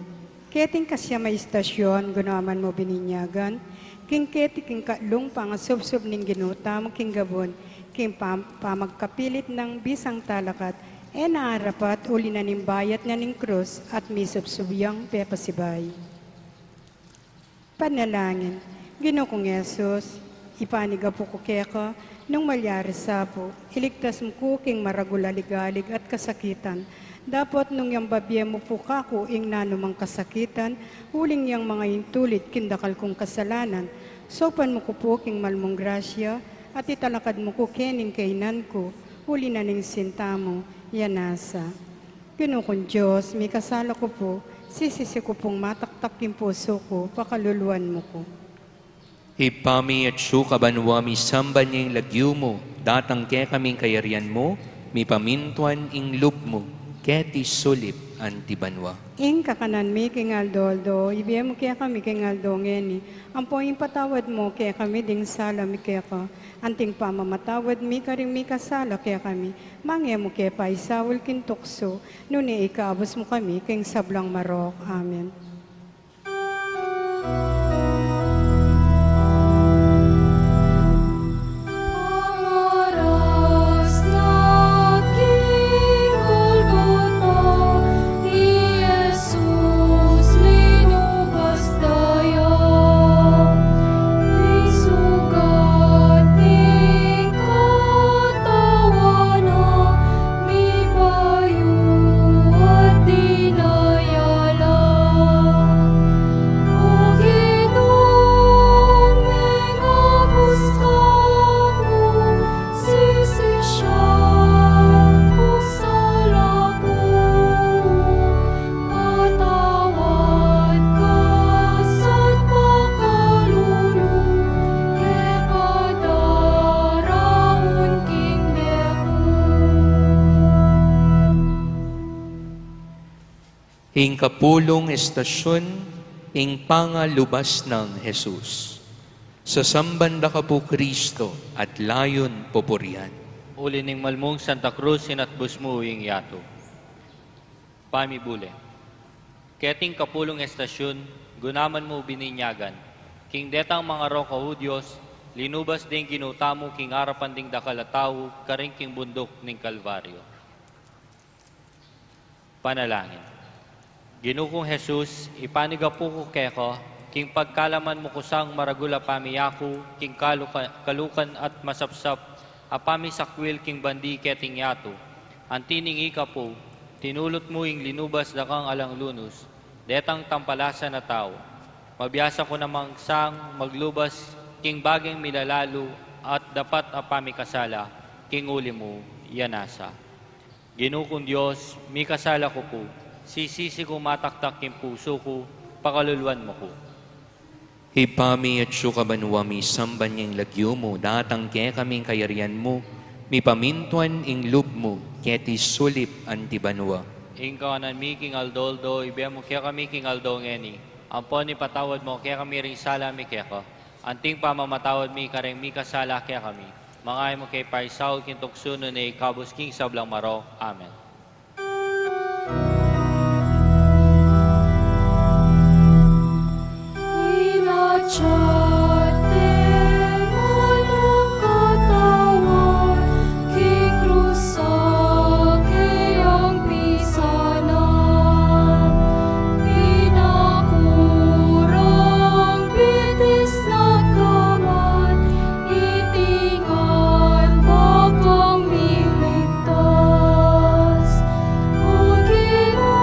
keting kasyam a estasyun, gunaman mu bininyagan, king keti king katlung pangasubsub ning Ginu tamu king gabun, king pam-, pamagkapilit nang bisang talakat, e na arapat uli na ning bayat na ning krus at misubsub yang pepasibayu. Panalangin. Ginu kung Jesus, ipanigapu ku keka, nung malyari sa pu, iligtas mu ku king maragul a ligalig at kasakitan. Dapot nung yang babie mu pu kaku ing nanumang kasakitan, uling yang mangaintulid king dakal kung kasalanan, saupan mu ku pu king malmung grasya, at italakad mu ku kening kainan ku, uli na ning sinta mu, ya nasa. Ginu kung Dios, mikasala ku pu, sisisi ku pung mataktak king pusu ku, pakaluluan mu ku. Ibpa mi, atsu ka banua, misamban ya ing lagyu mu, datang kekami ing kayarian mu, mipamintuan ing lub mu, keti sulip anti banua. Ing kakanan mi king aldo-aldo, ibie mu kekami king aldo ngeni, ampo ipatawad mu kekami ding sala mi keka, anting pamamatawad mi karing mikasala kekami, manga e mu ke paisaul king tuksu, nune ikabus mu kami king sablang marok. Amen. Ing kapulung estasyun, ing pangalubas nang Jesus. Sasamban da ka pu, Kristo, at layun pupurian. Uli ning malmung Santa Cruz, inatbus mu ing yatu. Pamibule. Keting kapulung estasyun, gunaman mu bininyagan. King detang mangarok a Hudyos, linubas deng Ginu tamu king arapan ding dakal a tau, karin king bunduk ning Kalbaryo. Panalangin. Ginu kung Jesus, ipanyawad ku keka, king pagkalaman mu ku sang maragul a pamiyaku, king kaluka-, kalukan at masapsap a pamisakwil king bandi keting yatu. Anti ning ika pu, tinulut mu ing linubas dakang alang lunus, detang tampalasan a tau. Mabiasa ku namang sang maglubas king baging milalalu at dapat a pamikasala, king uli mu, ya nasa. Ginu kung Dios, mikasala ku pu, sisisi kung mataktak king pusu ku, pakaluluan mu ku. Ibpa mi, atsu ka banua, misamban ya ing lagyu mu, datang kekami ing kayarian mu, mipamintuan ing lub mu, keti sulip anti banua. Ing kakanan mi king aldo-aldo, ibie mu kekami king aldo ngeni, ampon ipatawad mu kekami ring sala mi keka, anting pamamatawad mi kareng mikasala kekami. Manga e mu ke paisaul king tuksu, nune ikabus king sablang marok. Amen. Inatsat de man ing katawan king krus, a keyang pisanan, pinakurang pitis na kaman, iti ngan bakang miligtas. O Ginu,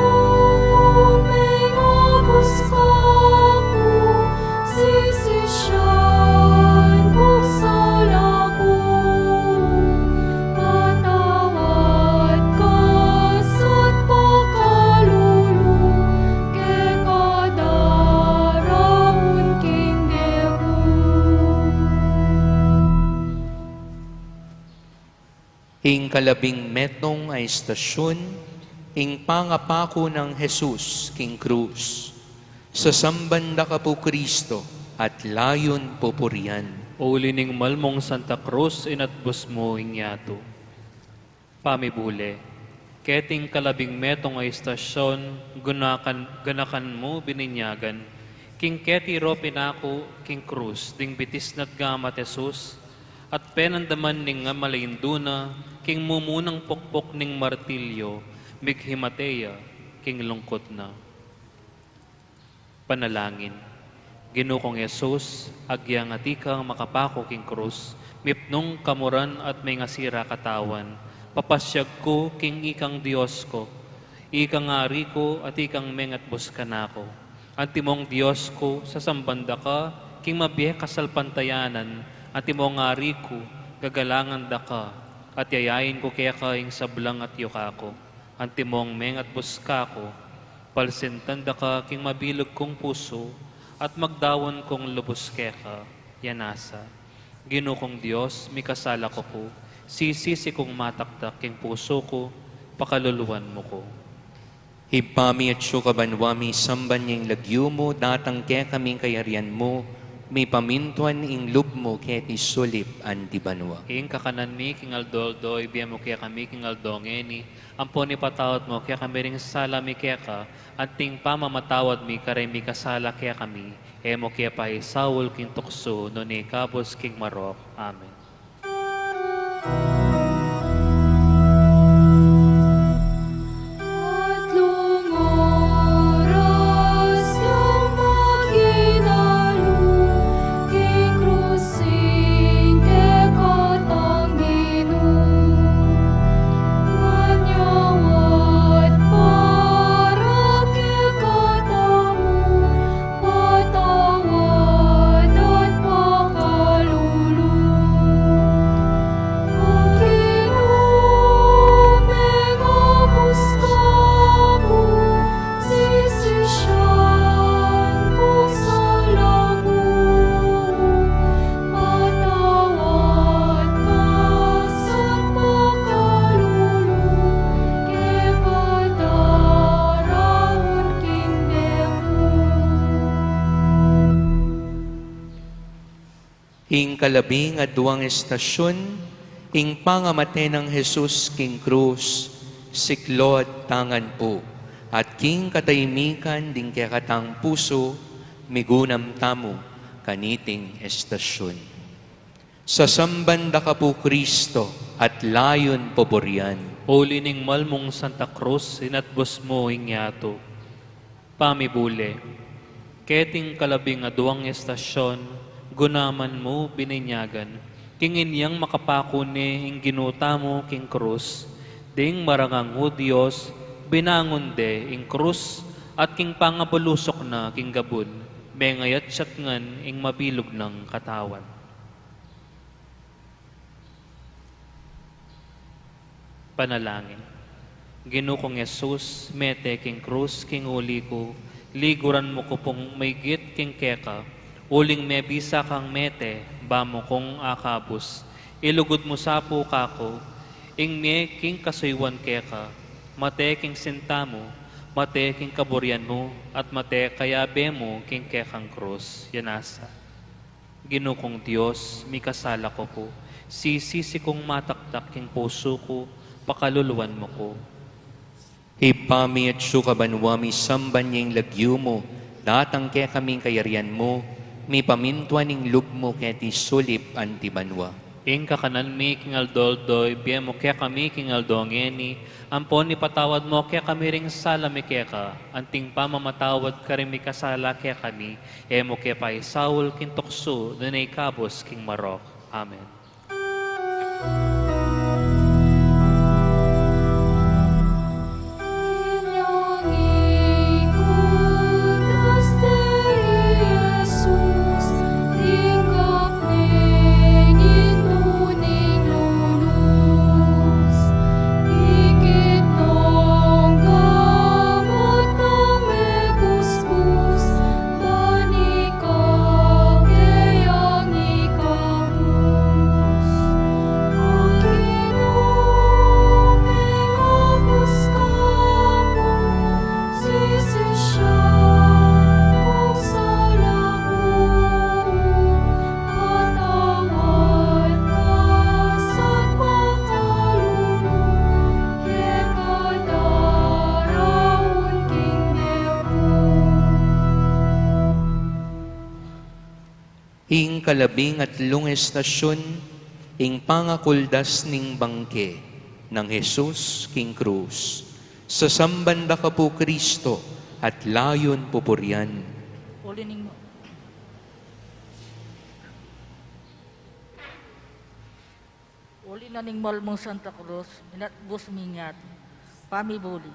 mengabus ka ku, sisisian ku ing sala ku, patawad ka sa pakalulu, keka daraun king debut. Ing kalabing metung a estasyun, ing pangapaku nang Jesus king krus. Sasamban da ka pu, Kristo, at layun pupurian. Uli ning malmung Santa Cruz, inatbus mu ing yatu. Pamibule. Keting kalabing metung a estasyun, gunakan, ganakan mu bininyagan, king keti ro pinaku king krus ding bitis na't gamat Jesus, at penandaman ning amalindu na king mumunang pukpuk ning martilyo, mighimate ya king lungkut na. Panalangin. Ginu kung Jesus, agyang atiu kang makapaku king krus, mipnung kamuran at mengasira katawan, papasyag ku king ikang Dios ku, ikang Ari ku at ikang mengatbus kanaku. Antimong Dios ku, sasamban da ka king mabie kasalpantayanan, antimong Ari ku, gagalangan da ka, at yayain ku keka ing sablang atyu kaku. Antimong mengatbus kaku, palsintan da ka king mabilug kung pusu, at magdaun kung lubus keka, ya nasa. Ginu kung Dios, mikasala ku pu, sisisi kung mataktak king pusu ku, pakaluluan mu ku. Ibpa mi, atsu ka banua, misamban ya ing lagyu mu, datang kekami ing kayarian mu, mipamintuan ing lub mu keti sulip anti banua. Ing kakanan mi king aldo-aldo, ibie mu kekami king aldo ngeni, ampon ipatawad mu kekami ring sala mi keka, anting pamamatawad mi kareng mikasala kekami, e mu ke paisaul king tuksu, nune ikabus king marok. Amen. Atlung oras yang maginalu king krus ing kekatang Ginu. Manyawad para kekatamu, patawad at pakalulu. Kalabing aduang estasyun, ing pangamate nang Jesus king krus, siklaud tangan pu, at king katahimikan ding kekatang pusu, migunam tamu kaniting estasyun. Sasamban da ka pu, Kristo, at layun paburian. Uli ning mal mung Santa Cruz, inatbus mu ing yatu. Pamibule. Keting kalabing aduang estasyun, gunaman mu bininyagan, king inyang makapaku ne ing Ginu tamu king krus, ding marangang Hudios, binangun de ing krus, at king pangabulusuk na king gabun, mengayat siyat ngan ing mabilug nang katawan. Panalangin. Ginu kung Jesus, mete king krus king uli ku, liguran mu ku pung maygit king keka, uling mebisa kang mete, ba mu kung akabus, ilugud mu sa pu kaku, ing mie king kasuyuan keka, mate king sinta mu, mate king kaburian mu, at mate kayabe mu king kekang krus. Yan nasa. Ginu kung Dios, mikasala ku pu, sisisi kung mataktak king pusu ku, pakaluluan mu ku. Ibpa mi atsu ka banua, misamban ya ing lagyu mu, datang kekami ing kayarian mu, mipamintuan ing lub mu keti sulip anti banua. Ing kakanan mi king aldo-aldo, ibie mu kekami king aldo ngeni, ampon ipatawad mu kekami ring sala mi keka, anting pamamatawad karing mikasala kekami, e mu ke paisaul king tuksu, nune ikabus king marok. Amen. Ing kalabing atlung estasyun, ing pangakuldas ning bangke nang Jesus king krus. Sasamban da ka pu, Kristo, at layun pupurian. Uli ning, uli na ning mal mung Santa Cruz, inatbus mi ing yatu. Pamibuli.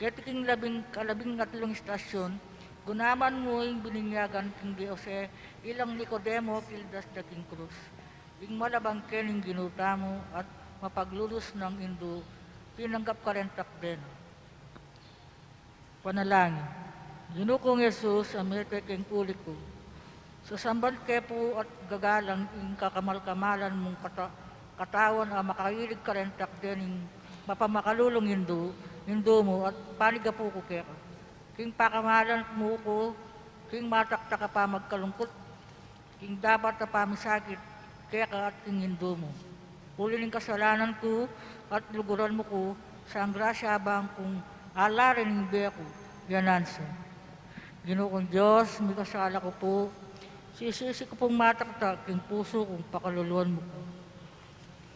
Keti king labing, kalabing atlung estasyun, gunaman mu ing bininyagan king Dios, e ilang Nicodemo kildas da king krus. Ing mal a bangke ning Ginu tamu at mapaglulus nang Indu, tinanggap karin takden. Panalangin. Ginu kung Jesus, a mete king uli ku, sasamban ke pu at gagalang ing kakamal-kamalan mung kata-, katawan a makailig karin takden ning mapamakalulung Indu, Indu mu at panigapu ku keka. King pakamalan mu ku, king mataktak a pamagkalungkut, king dapat a pamisakit keka at king Indu mu. Uli ning kasalanan ku at luguran mu ku, sang grasya bang kung ala rin ing bie ku, yanan sa. Ginu kung Dios, mikasala ku pu, sisisi ku pung mataktak king pusu kung pakaluluan mu ku.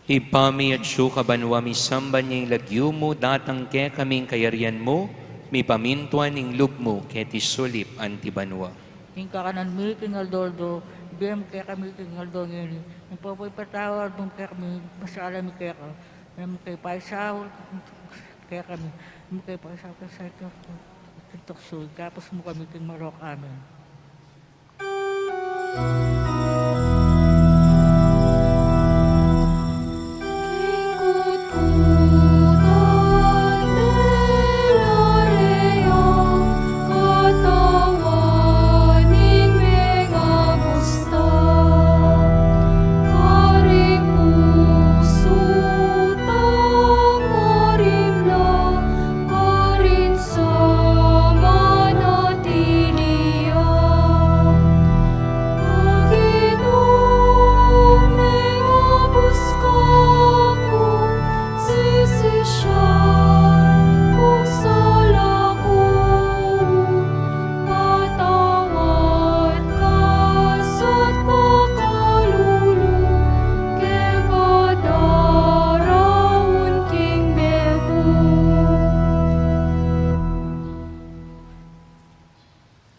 Ibpa mi atsu ka banua, misamban ya ing lagyu mu, datang kekami ing kayarian mu, mipamintuan ing lub mu keti sulip anti banua. Ing kakanan mi king aldo-aldo, ibie mu kekami king aldo ngeni, ampon ipatawad mu kekami ing sala mi keka, e mu ke paisaul kekami, e mu ke paisaul king tuksu, ikabus mu kami king marok. Amen.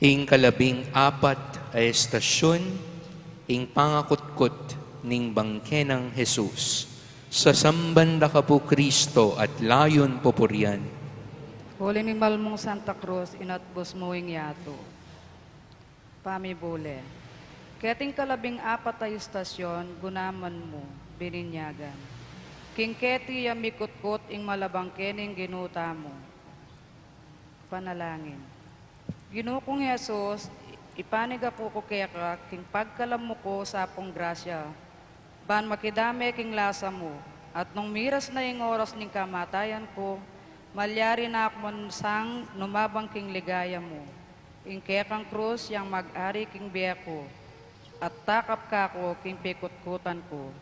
Ing kalabing apat a estasyun, ing pangakutkut ning bangke nang Jesus. Sasamban da ka pu, Kristo, at layun pupurian. Uli ning malmung Santa Cruz, inatbus mu ing yatu. Pamibule. Keting kalabing apat a istasyon, gunaman mu, bininyagan. King keti ya mikutkut ing malabangke ning Ginu tamu. Panalangin. Ginu kung Jesus, ipanigapu ku keka king pagkalam mu ku sapung grasya, ban makidame king lasa mu, at nung miras na ing oras ning kamatayan ku, malyari na ku man sang numabang king ligaya mu. Ing kekang krus yang mag-ari king bie ku, at takap ka ku king pikutkutan ku,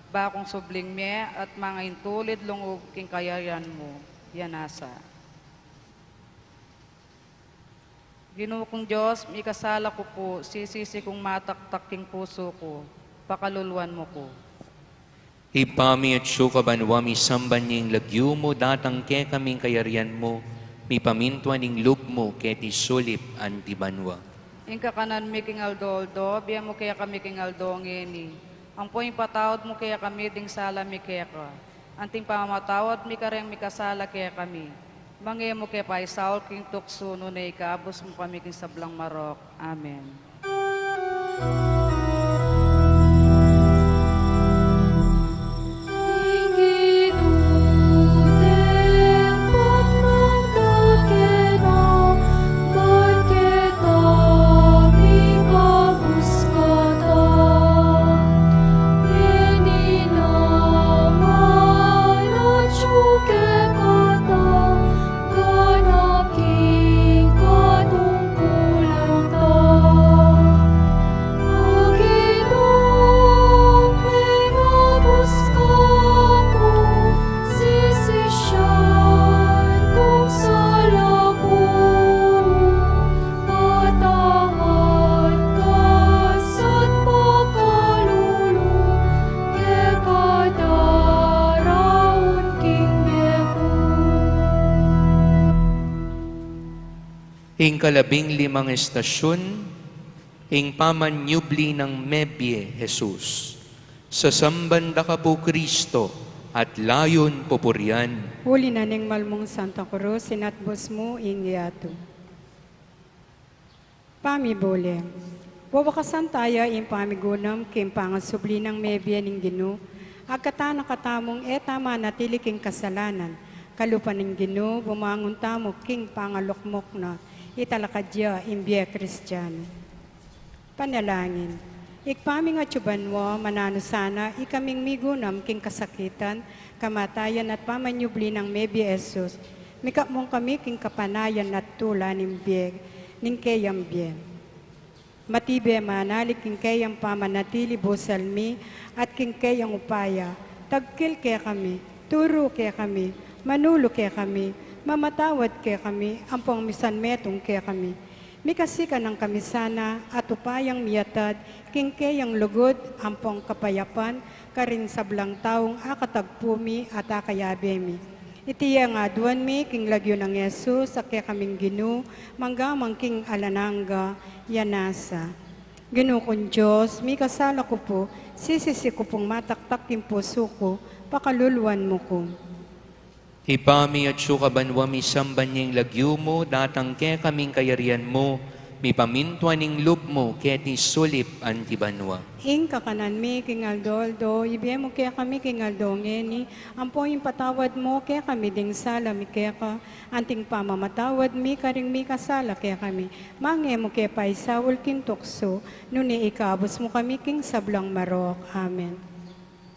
ba kung subling mie at mangaintulid lungub king kayarian mu, ya nasa. Ginu kung Dios, mikasala ku pu, sisisi kung mataktak king pusu ku, pakaluluan mu ku. Ibpa mi atsu ka banua, misamban ya ing lagyu mu, datang kekami ing kayarian mu, mipamintuan ing lub mu keti sulip anti banua. Ing kakanan mi king aldo-aldo, ibie mu kekami king aldo ngeni. Ampo ipatawad mu kekami ding sala mi keka, anting pamamatawad mi kareng mikasala kekami. Manga e mu ke paisaul king tuksu, nune ikabus mu kami king sablang marok. Amen. Ganap king katungkulan ta. O Ginu, mengabus ka kung sisisyan kung sala ku. Patawad ka sa pakalulu keka daraun king bie ku. Ing kalabing limang estasyun, ing pamanyubli nang mebie Jesus. Sasamban da ka pu, Kristo, at layun pupurian. Uli na ning malmung Santa Cruz, inatbus mu ing yatu. Pamibule. Wawakasan taya ing pamigunam king pangasubli nang mebie ning Ginu, agkatan na katamung e ta manatili king kasalanan, kalupa ning Ginu, bumangun tamu king pangalukmuk na, italakad ya ing bie Kristianu. Panalangin. Ibpa ming atsu banua, mananu sana ikaming migunam king kasakitan, kamatayan at pamanyubli nang mebie Jesus, mikapmung kami king kapanayan at tula ning bie, ning keyang bie. Matibe manali king keyang pamanatili busal mi, at king keyang upaya, tagkil kekami, turu kekami, manulu kekami, mamatawad kekami, ampong misan metung kekami. Mikasikanan kami sana at upayang miyatad king keyang lugud ampong kapayapan karing sablang taung akatagpu mi at akayabe mi. Iti ya ing aduan mi king lagyu nang Jesus a kekaming Ginu, mangga man king alang angga. Ya nasa. Ginu kung Dios, mikasala ku pu, sisisi ku pung mataktak king pusu ku, pakaluluan mu ku. Ibpa mi atsu ka banua, misamban ya ing lagyu mu, datang kekami ing kayarian mu, mipamintuan ing lub mu keti sulip anti banua. Ing kakanan mi king aldo-aldo, ibie mu kekami king aldo ngeni, ampo ipatawad mu kekami ding sala mi keka, anting pamamatawad mi karing mikasala kekami. Manga e mu ke paisaul king tuksu, nune ikabus mu kami king sablang marok. Amen.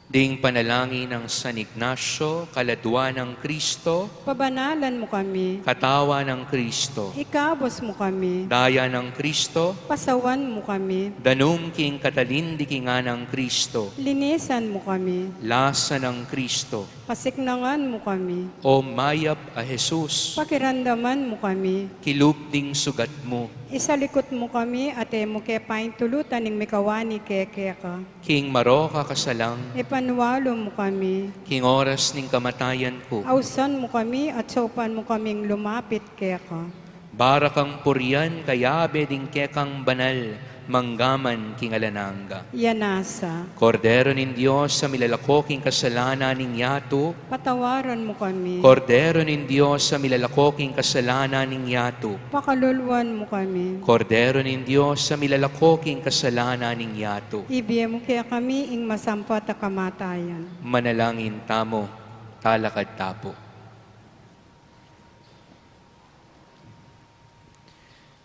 Ding panalangin nang San Ignacio, kaladua nang Kristo. Pabanalan mu kami. Katawan nang Kristo. Ikabus mu kami. Daya nang Kristo. Pasawan mu kami. Danum king katalindikingan nang Kristo. Linisan mu kami. Lasa nang Kristo. Pasiknangan mu kami. O mayap a Jesus. Pakiramdaman mu kami. Kilub ding sugat mu. Isalikut mu kami, at e mu ke paintulutan ing mikawani kekeka. King marok a kasalang. Ipanyawad mu kami. King oras ning kamatayan ku. Ausan mu kami at saupan mu kaming lumapit keka. Bara kang purian, kayabe ding kekang banal, manggaman king alang angga. Iya nasa. Kordero ning Dios a milalako king kasalanan ning yatu. Patawaran mu kami. Kordero ning Dios a milalako king kasalanan ning yatu. Pakaluluan mu kami. Kordero ning Dios a milalako king kasalanan ning yatu. Ibie mu kekami ing masampat a kamatayan. Manalangin tamu, talakad ta pu.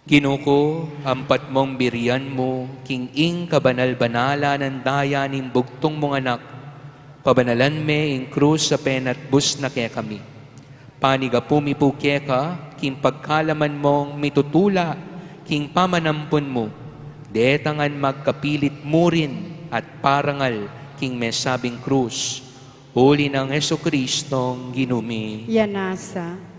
Ginu ku, ampat mung birian mu king ing kabanal-banalan a daya ning bugtung mung Anak, pabanalan me ing krus a penatbus na kekami. Panigapu mi pu keka king pagkalaman mung mitutula king pamanampun mu, detang magkapilit murin at parangal king mesabing krus, uli nang Jesucristong Ginu mi. Iya nasa.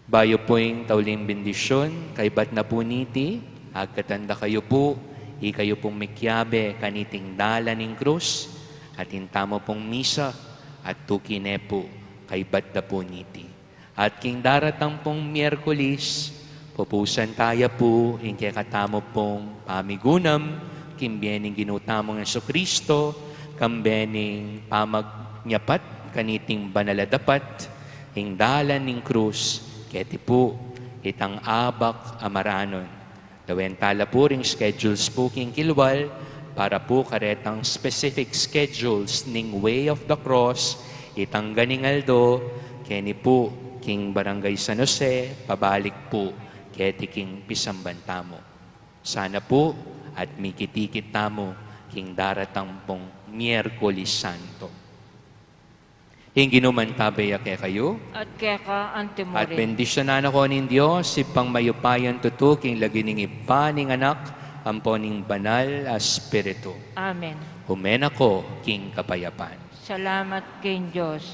Bayu pu ing tauling bendisyun, kaybat na pu niti, agkatan da kayu pu, ikayu pung mikiabe kaniting dalan ning krus, at ing tamu pung misa, at tuki ne pu, kaybat da pu niti. At king daratang pung Miyerkulis, pupusan taya pu ing kekatamu pung pamigunam, king bie ning Ginu tamung Jesucristo, kambe ning pamagyapat kaniting banal a dapat, ing dalan ning krus, keti pu, itang abak a maranun. Lawen tala pu ring schedules pu king kilwal, para pu karetang specific schedules ning Way of the Cross, itang ganing aldo, keni pu, king Barangay San Jose, pabalik pu, keti king pisamban tamu. Sana pu, at mikit-ikit tamu, king daratang pung Miyerkulis Santo. Ing Ginu mantabe ya kekayu. At keka anti mu rin. At bendisyunan na kayu ning Dios, Ibpang mayupayang tutu, king lagyu ning Ibpa, ning Anak, ampo ning Banal a Espiritu. Amen. Ume na kayu king kapayapan. Salamat king Dios.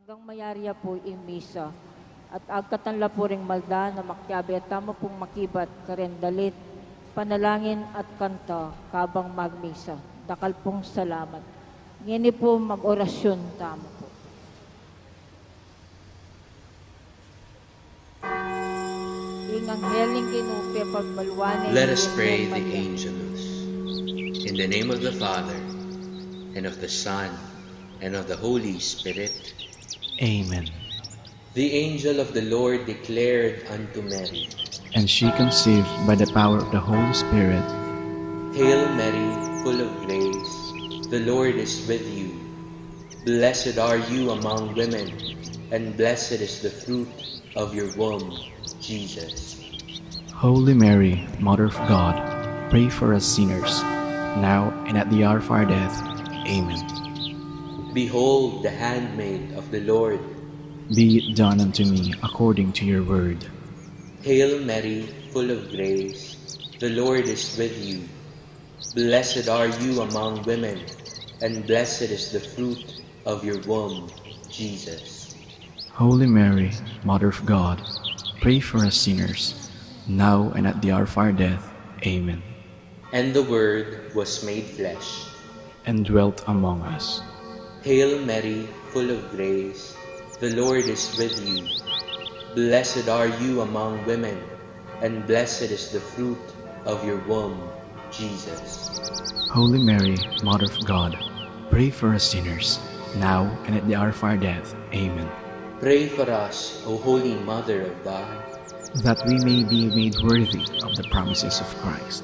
Anggang mayari ya pu ing misa, at agkatan la pu ring malda na makiabe tamu pung makibat kareng dalit, panalangin at kanta kabang magmisa. Dakal pung salamat. Ngeni pu mag-orasyun tamu pu. Ing anghel ning Ginu pepagmaluan ne. Let us pray the Angelus. In the name of the Father, and of the Son, and of the Holy Spirit. Amen. The angel of the Lord declared unto Mary. And she conceived by the power of the Holy Spirit. Hail Mary, full of grace, the Lord is with you. Blessed are you among women, and blessed is the fruit of your womb, Jesus. Holy Mary, Mother of God, pray for us sinners, now and at the hour of our death. Amen. Behold the handmaid of the Lord. Be it done unto me according to your word. Hail Mary, full of grace, the Lord is with you. Blessed are you among women, and blessed is the fruit of your womb, Jesus. Holy Mary, Mother of God, pray for us sinners, now and at the hour of our death. Amen. And the Word was made flesh. And dwelt among us. Hail Mary, full of grace, the Lord is with you. Blessed are you among women, and blessed is the fruit of your womb, Jesus. Holy Mary, Mother of God, pray for us sinners, now and at the hour of our death. Amen. Pray for us, O Holy Mother of God. That we may be made worthy of the promises of Christ.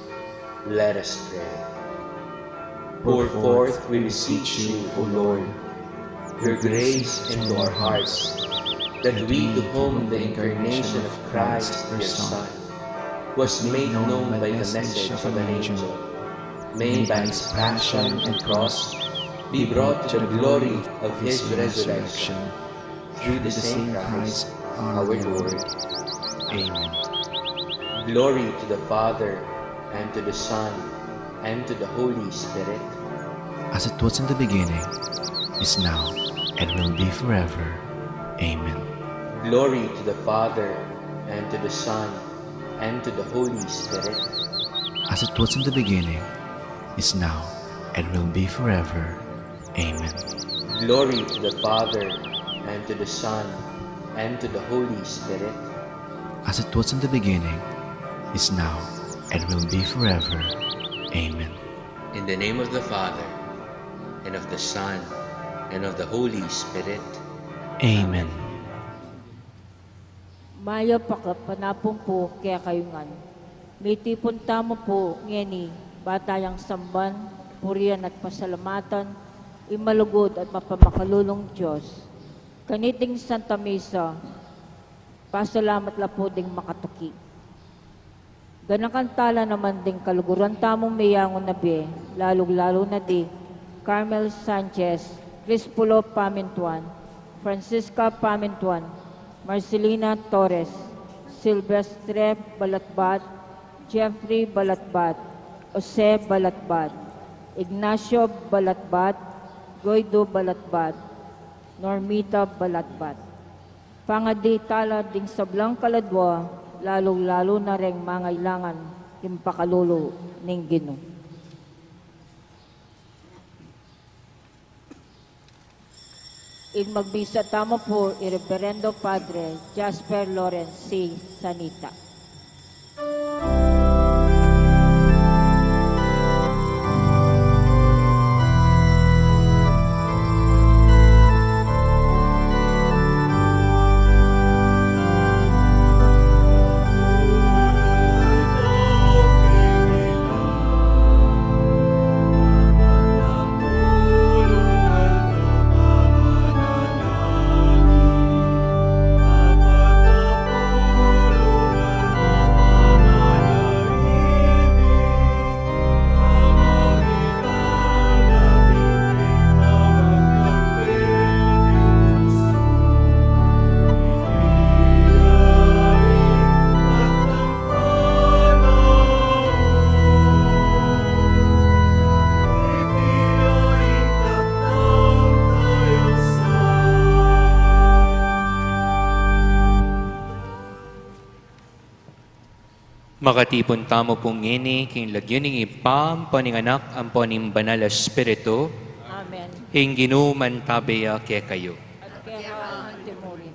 Let us pray. Pour forth, we beseech you, O Lord, your grace into our hearts, that we to whom the incarnation of Christ, your Son, was made known by the message of an angel, may by his passion and cross be brought to the glory of his resurrection. Through the same Christ our Lord. Amen. Glory to the Father, and to the Son, and to the Holy Spirit. As it was in the beginning, is now, and will be forever. Amen. Glory to the Father, and to the Son, and to the Holy Spirit. As it was in the beginning, is now, and will be forever. Amen. Glory to the Father, and to the Son, and to the Holy Spirit. As it was in the beginning, is now, and will be forever. Amen. In the name of the Father, and of the Son, and of the Holy Spirit. Amen. Mayap a kapanapun pu kekayu ngan. Mitipun tamu pu ngeni, ba tayang samban, purian at pasalamatan ing malugud at mapamakalulung Dios. Kaniting Santa Misa, pasalamat la pu ding makatuki. Ganakan tala naman ding kaluguran tamung meyangu na bie, lalung-lalu na di Carmel Sanchez, Crispulo Pamintuan, Francisca Pamintuan, Marcelina Torres, Silvestre Balatbat, Jeffrey Balatbat, Jose Balatbat, Ignacio Balatbat, Guido Balatbat, Normita Balatbat. Pangadi tala ding sablang kaladua, lalung-lalu na reng mangailangan king pakalulu ning Ginu. Ing magbisa tamu pu i Reverendo Padre Jasper Lawrence C. Sanita. Makatipun tamu pu ngeni king lagyu ning Ibpa, ampo ning Anak, ampo ning Banal a Espiritu. Amen. Ing Ginu mantabe ya kekayu. At keka mu rin.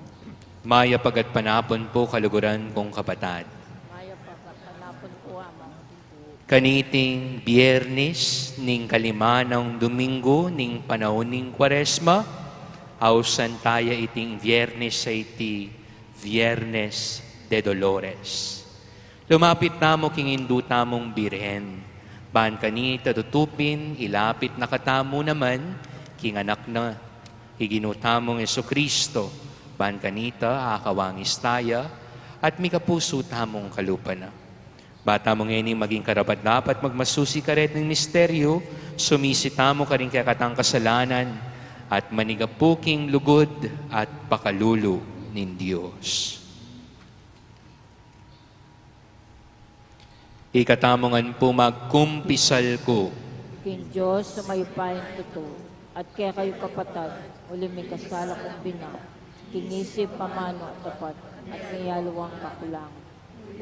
Mayap a gatpanapun pu, kaluguran kung kapatad. Mayap a gatpanapun pu, Among. Kaniting Biernis ning kalima nang Dominggu ning panaun ning Kuaresma, ausan taya iting Biernis a iti Viernes de Dolores. Lumapit tamu king Indu tamung Birhen, ban kanita tutu pin ilapit na katamu naman king Anak na, i Ginu tamung Jesucristo, ban kanita akawangis taya, at mikapusu tamung kalupa na. Ba tamu ngeni maging karapat-dapat magmasusi karetang misteryu, sumisi tamu karing kekatang kasalanan, at manigapu king lugud at pakalulu ning Dios. Ikatamu ngan pu magkumpisal ku king Dios a mayupayang tutu, at kekayu kapatad, uling mikasala kung bina, king isip, amanu, at dapat, at king aliwang kakulangan.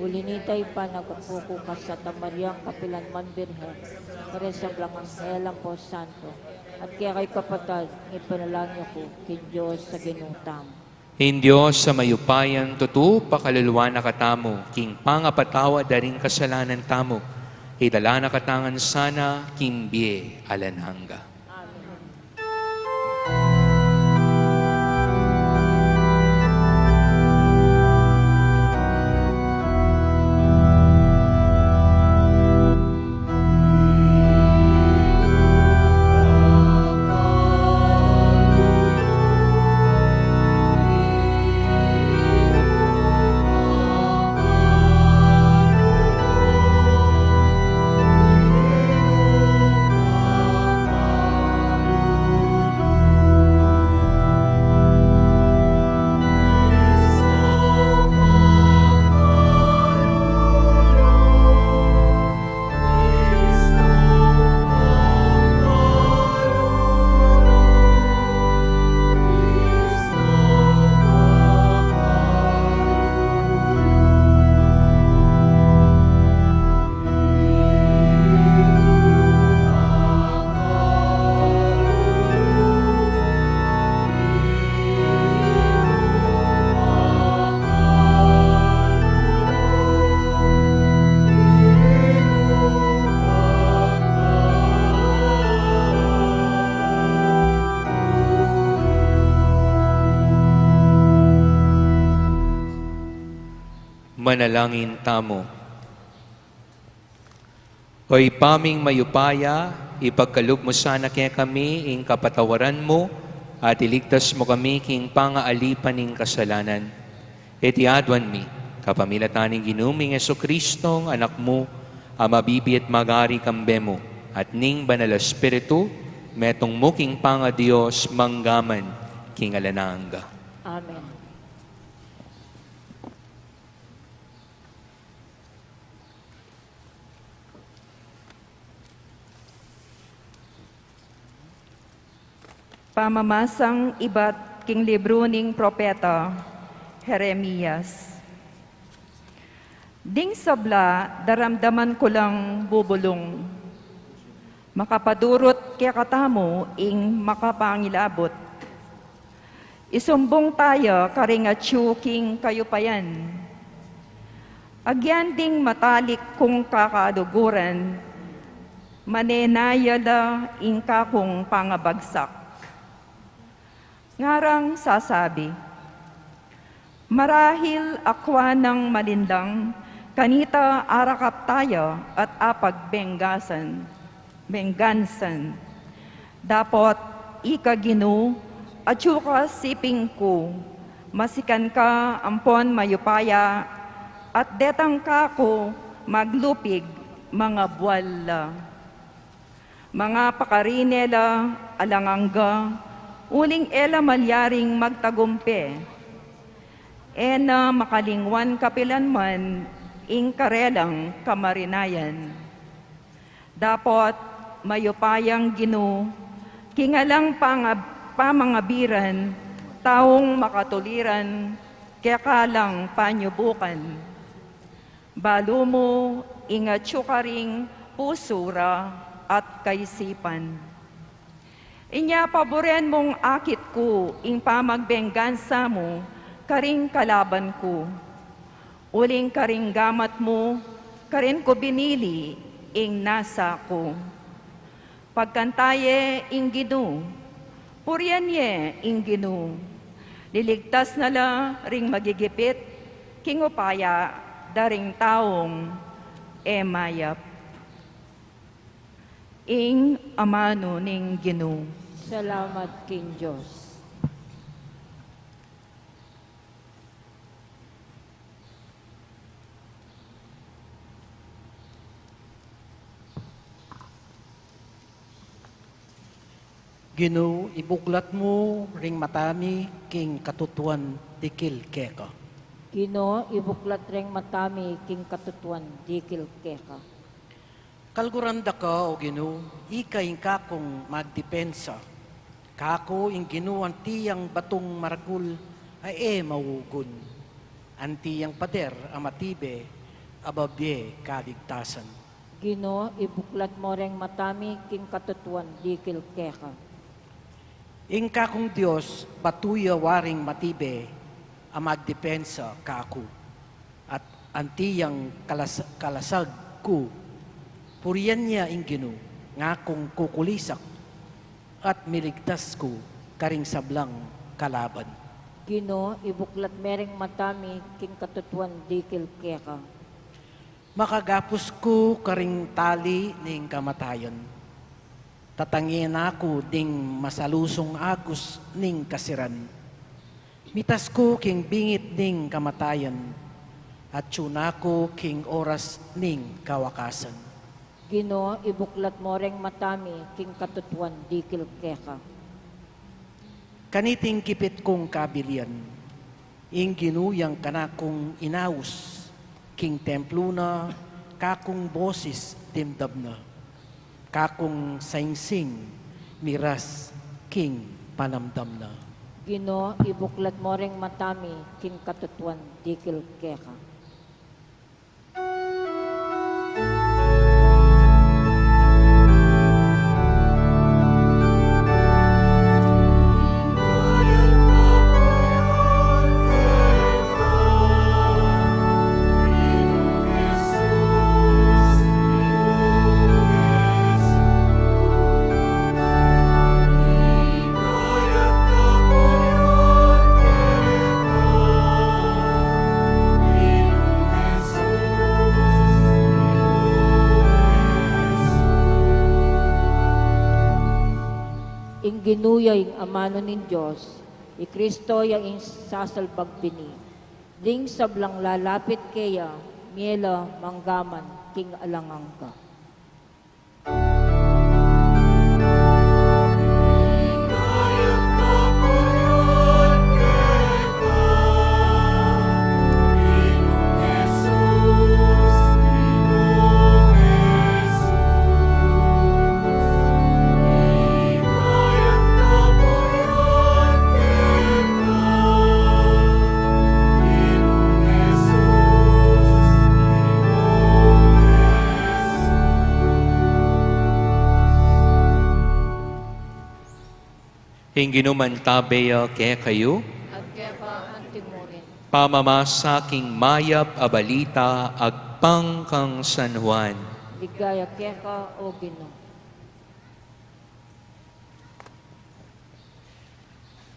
Uli nita, ipanagapu ku kang Santa Mariang kapilan man Birhen, karing sablang anghel ampong santo, at kekayu kapatad, ipanalangin yu ku king Dios a Ginu tamu. Ing Dios a mayupayang tutu, pakaluluan na katamu king pangapatawad da ring kasalanan tamu, idala na katamu ngan sana king bie alang angga. Amen. Manalangin tamu. O Ibpa ming mayupaya, ipagkalub mu sana kekami ing kapatawaran mu, at iligtas mu kami king pangaalipan ning kasalanan. Iti aduan mi, kapamilatan ning Ginu ming Jesucristo, Anak mu, a mabibie at magari kambe mu, at ning Banal a Espiritu, metung mu king pangaDios, mangga man king alang angga. Amen. Pamamasang ibat king libru ning propeta Jeremias. Ding sabla, daramdaman ku lang bubulung, makapadurut kekatamu ing makapangilabut. Isumbung taya karing atyu king kayupayan. Agyan ding matalik kung kakaluguran, manenaya la ing kakung pangabagsak. Ngarang sasabi, marahil akwa nang malinlang kanita arakap taya at apagbenggasan, benggansan. Dapot ika Ginu, atyu ka siping ku, masikan ka ampon mayupaya, at detang kaku maglupig, mangabual la. Mangapakarine la alang angga, uling e la malyaring magtagumpe. E na makalingwan kapilan man ing karelang kamarinayan. Dapot mayupayang Ginu, king alang pangab-, pamangabiran, taung makatuliran, keka lang panyubukan. Balu mu ing atyu karing pusu ra at kaisipan. Inya paburen mung akit ku ing pamagbenggansa mu karing kalaban ku. Uling karing gamat mu, karin ku binili ing nasa ku. Pagkanta ye ing Ginu, purian ye ing Ginu. Liligtas na la ring magigipit king upaya da ring taung e mayap. Ing amanu ning Ginu. Salamat king Dios. Ginu, ibuklat mu ring mata mi king katutuan dikil keka. Ginu, ibuklat ring mata mi king katutuan dikil keka. Kaluguran da ka, O Ginu, ika ing kakung magdipensa. Kaku ing Ginu anti yang batung maragul a e maugun, anti yang pader a matibe a babie kaligtasan. Ginu, ibuklat mu ring mata mi king katutuan dikil keka. Ing kakung Dios, batu ya waring matibe a magdipensa kaku. At anti yang kalas-, kalasag ku, purian ya ing Ginu, ngakung kukulisak at miligtas ku karing sablang kalaban. Ginu, ibuklat me ring mata mi king katutuan dikil keka. Makagapus ku karing tali ning kamatayan. Tatange na ku ding masalusung agus ning kasiran. Mitas ku king bingit ning kamatayan, atyu na ku king oras ning kawakasan. Ginu, ibuklat mu ring mata mi king katutuan dikil keka. Kaniting gipit kung kabilian, ing Ginu yang kanakung inaus, king templu na, kakung bosis dimdam na, kakung saingsing miras king panamdam na. Ginu, ibuklat mu ring mata mi king katutuan dikil keka. Ing Ginu ya ing amanu ning Dios, i Kristo ya ing sasalbag bini. Ding sablang lalapit keya, mie la manggaman king alang angga. Ing Ginu mantabe ya kekayu. At keka antimurin. Pamamasa king mayap a balita agpang kang San Juan. Ligaya keka, O Ginu.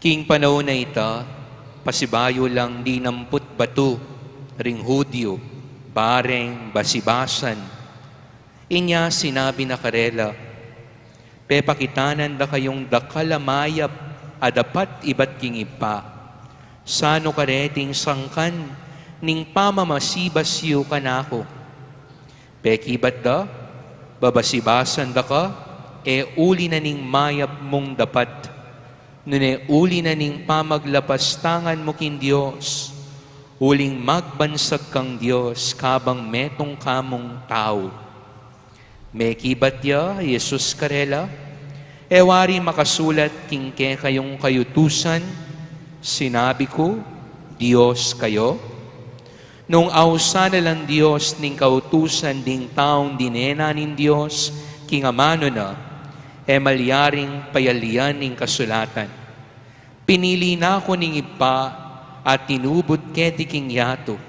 King panaun a ita, pasibayu lang dinamput batu ring Judio, bareng basibasan. Inya sinabi na karela, pepakitanan da kayung dakal a mayap a dapat ibat king Ibpa. Sa nu kareting sangkan ning pamamasibas yu kanaku? Pekibat da, babasibasan da ka, e uli na ning mayap mung dapat, nune uli na ning pamaglapas tangan mu king Dios, uling magbansag kang Dios kabang metung ka mung tau. Mekibat ya i Jesus karela, e wari makasulat king kekayung kayutusan, sinabi ku, Dios kayu? Nung ausan na lang Dios ning kautusan ding taung dinena ning Dios king amanu na, e malyaring payalian ning kasulatan. Pinili na ku ning Ibpa at tinubud keti king yatu.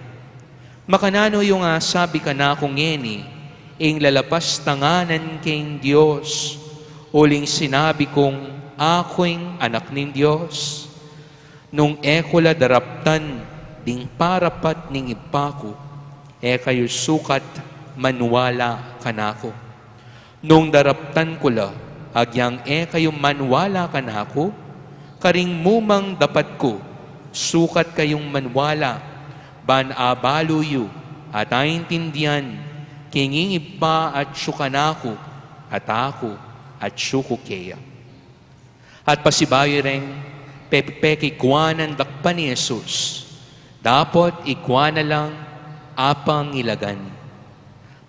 Makananu yung asabi kanaku ngeni, ing lalapastanganan king Dios, uling sinabi kung aku ing anak ning Dios? Nung e ku la daraptan ding parapat ning Ibpa ku, e kayu sukat manwala kanaku. Nung daraptan ku la, agyang e kayu manwala kanaku, karing mumang dapat ku, sukat kayung manwala, ban abalu yu at aintindian king ing Ibpa atyu kanaku, at aku atyu ku keya. At pasibayu reng pepekikwanan dakpan i Jesus, dapot ikwa na lang apang ilagan.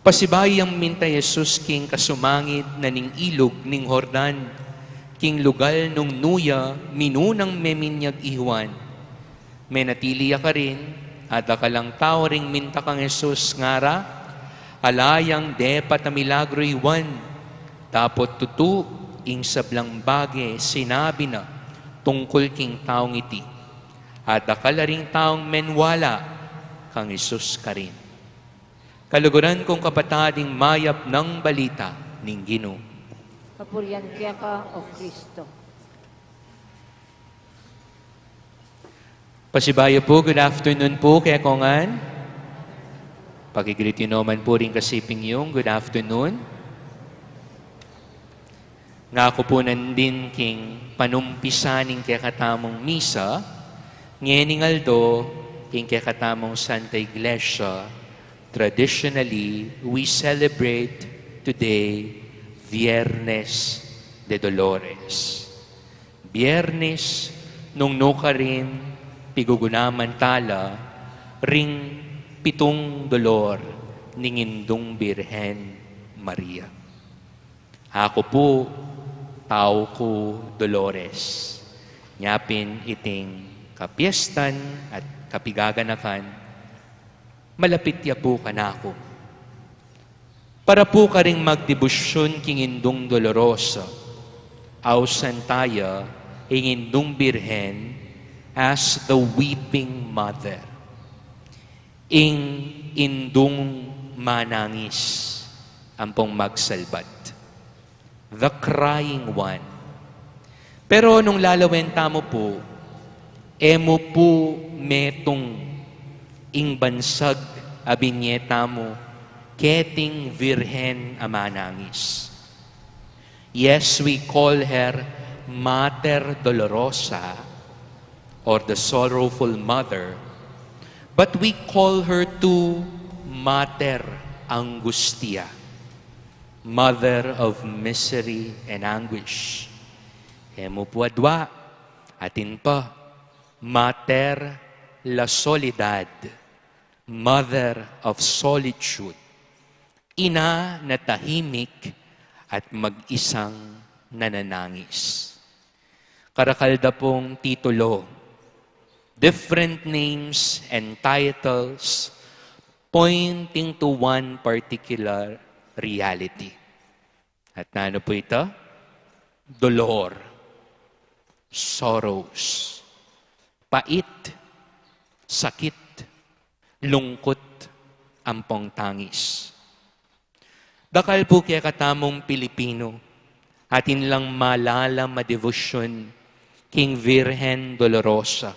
Pasibayu yang minta i Jesus king kasumangid na ning ilug ning Jordan, king lugal nung nu ya minunang meminyag i Juan. Menatili ya karin, at dakal a tau ring minta kang Jesus, ngara, ala yang depat a milagru i Juan, dapot tutu ing sablang bage sinabi na tungkul king taung iti. At dakal a ring taung menwala kang Jesus karin. Kaluguran kung kapatad, ing mayap nang balita ning Ginu. Kapurian keka, O Kristo. Pasibayu pu, good afternoon pu kekongan. Pakigreet yu naman pu ring kasiping yung, good afternoon. Ngaku pu nandin king panumpisa ning kekatamung misa, ngening aldo ing kekatamung Santa Iglesia, traditionally, we celebrate today Viernes de Dolores. Biernes, nung nukarin pigugunaman tala ring pitung dolor ning Indung Birhen Maria. Aku pu, tau ku Dolores. Nyapin iting kapiestan at kapigaganakan, malapit ya pu kanaku. Para pu karing magdebusyun king Indung Dolorosa, ausan taya ing Indung Birhen as the Weeping Mother. Ing indung manangis ampong magsalbat. The crying one. Pero nung lalawen tamu pu, e mu pu metung ing bansag a binye tamu keting Virgen a manangis. Yes, we call her Mater Dolorosa or the Sorrowful Mother, but we call her too Mater Angustia, Mother of Misery and Anguish. E mu pu adwa, atin pa, Mater la Soledad, Mother of Solitude, Ina na tahimik at mag-isang nananangis. Karakal da pung titulo, different names and titles pointing to one particular reality. At nanu pu ita? Dolor, sorrows, pait, sakit, lungkut, ampong tangis. Dakal pu kekatamung Pilipinu, atin lang malalam a debosyun king Virgen Dolorosa.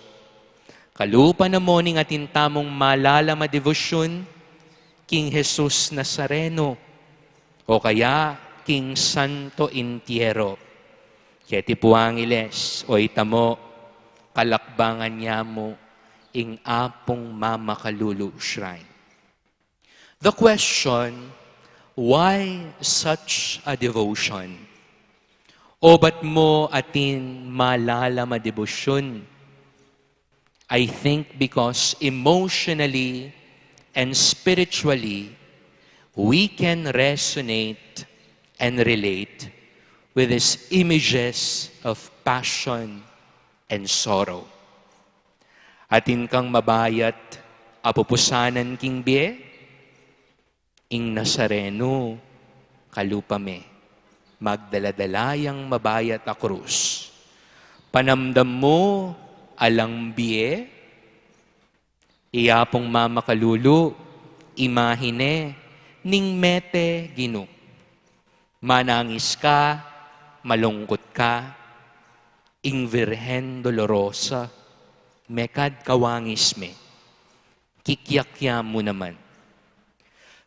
Kalupa na mu ning atin tamung malalam a debosyun king Jesus Nazareno, o kaya king Santo Entierro. Keti pu Angeles, o ita mu, kalakbangan ya mu ing Apung Mamakalulu Shrine. The question, why such a devotion? O bat mu atin malalam a debosyun? I think because emotionally and spiritually, we can resonate and relate with these images of passion and sorrow. Atin kang mabayat Apupusanan king bie, ing Nazareno, kalupa me, magdala-dala yang mabayat a krus. Panamdam mu, alang bie, iya pung mamakalulu, imahine, ning mete Ginu. Manangis ka, malungkut ka, ing Virgen Dolorosa, mekad kawangis me. Kikiakya mu naman.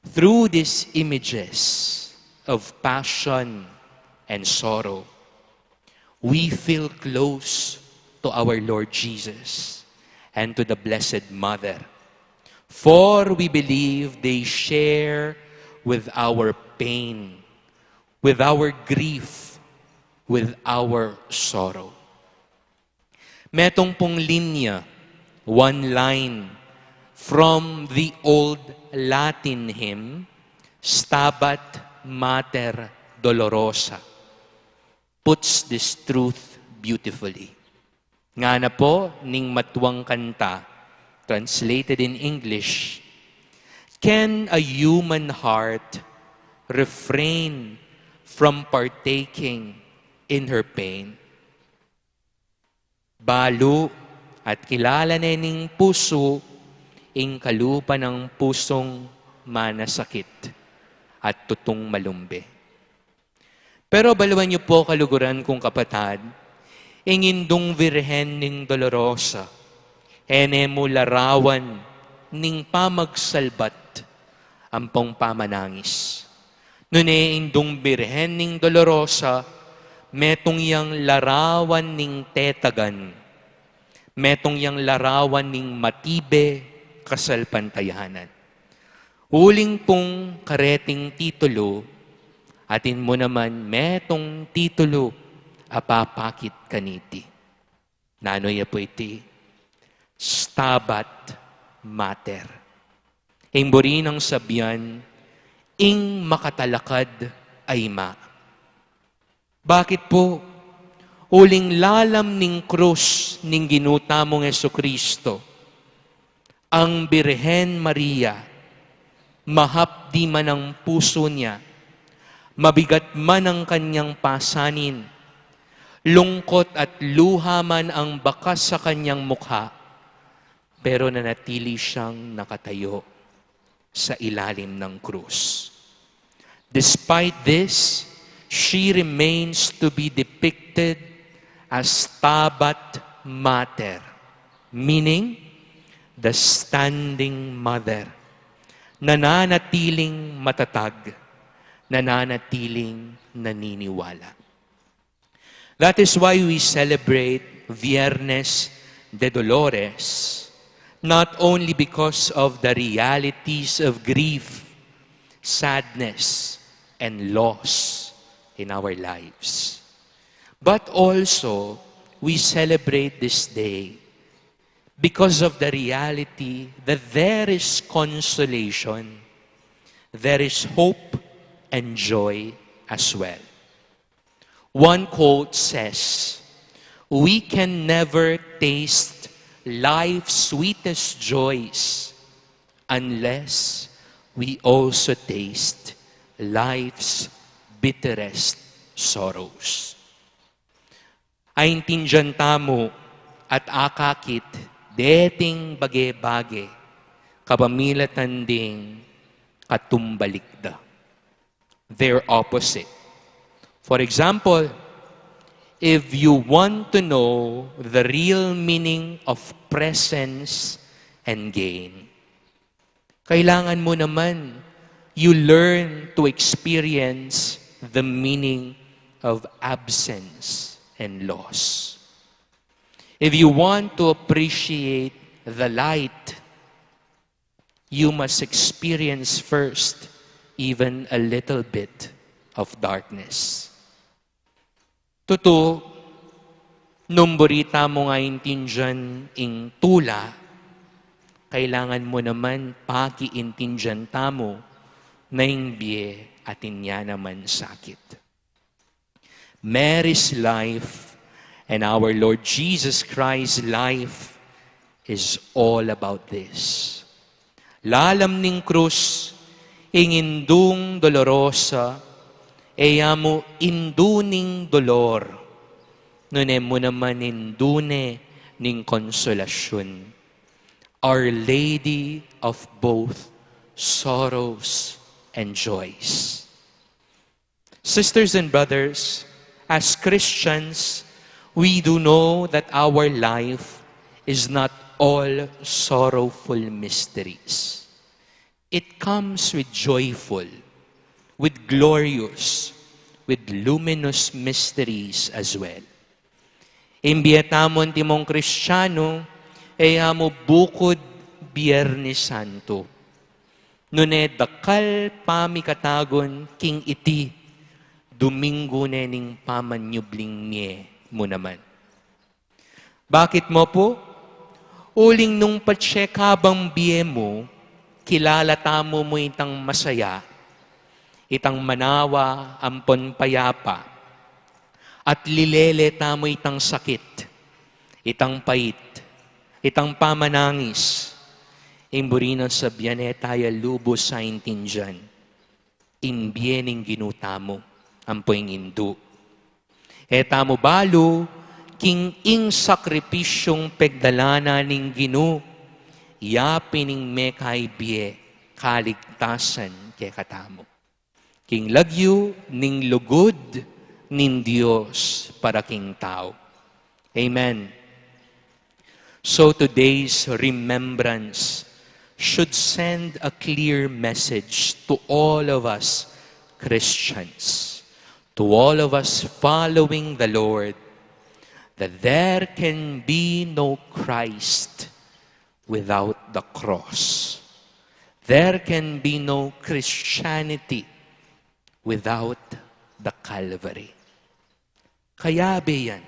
Through these images of passion and sorrow, we feel close to our Lord Jesus and to the Blessed Mother. For we believe they share with our pain, with our grief, with our sorrow. Metung pung linya, one line, from the old Latin hymn, Stabat Mater Dolorosa, puts this truth beautifully. Ngana po ning matuang kanta, translated in English, "Can a human heart refrain from partaking in her pain?" Balu at kilala ne ning pusu ing kalupa nang pusung manasakit at tutung malumbe. Pero baluan yu po, kaluguran kung kapatad, ing Indung Virgen ning Dolorosa, e ne mu larawan ning pamagsalbat ampong pamanangis. Nune Indung Birhen ning Dolorosa, metung yang larawan ning tetagan, metung yang larawan ning matibe kasalpantayanan. Uling pung kareting titulu, atin mu naman metung titulu a papakit kaniti. Nanu ya pu iti? Stabat Mater. Ing buri nang sabian, ing makatalakad a ima. Bakit pu? Uling lalam ning krus ning Ginu tamung Jesucristo, ang Birhen Maria, mahapdi man ang pusu niya, mabigat man ang kanyang pasanin, lungkot at luha man ang bakas sa kanyang mukha, pero nanatili siyang nakatayo sa ilalim ng krus. Despite this, she remains to be depicted as Stabat Mater, meaning the standing mother, nananatiling matatag, nananatiling naniniwala. That is why we celebrate Viernes de Dolores, not only because of the realities of grief, sadness, and loss in our lives, but also we celebrate this day because of the reality that there is consolation, there is hope and joy as well. One quote says, "We can never taste life's sweetest joys unless we also taste life's bitterest sorrows." Aintindian tamu at akakit deting bage-bage kapamilatan ding katumbalikda, their opposite. For example, if you want to know the real meaning of presence and gain, kailangan mo naman you learn to experience the meaning of absence and loss. If you want to appreciate the light, you must experience first even a little bit of darkness. Tutu, nung buri tamung aintindian ing tula, kailangan mu naman pakiintindian tamu na ing bie atin ya naman sakit. Mary's life and our Lord Jesus Christ's life is all about this. Lalam ning krus, ing Indung Dolorosa, e ya mu Indu ning Dolor, nune mu naman Indu ne ning Konsolasyun, Our Lady of both sorrows and joys. Sisters and brothers, as Christians, we do know that our life is not all sorrowful mysteries. It comes with joyful, with glorious, with luminous mysteries as well. Ing bie tamu antimong Kristianu, e ya mu bukud Biernes Santo, nune dakal pamikatagun king iti Domingo ne ning pamanyubling mie mu naman. Bakit mo pu? Uling nung patse kabang bie mu, kilala tamu mu itang masaya, itang manawa ampon payapa, at lilele tamu itang sakit, itang pait, itang pamanangis. Ing buri nang sabyan, e taya lubus aintindian ing bie ning Ginu tamu ampo ing Indu. E tamu balu king ing sakripisyung pagdala na ning Ginu, ya pin ing mekabie kaligtasan kekatamu. King lagyu ning lugud ning Dios para king tau. Amen. So today's remembrance should send a clear message to all of us Christians, to all of us following the Lord, that there can be no Christ without the cross. There can be no Christianity without the Calvary. Kayabe yan.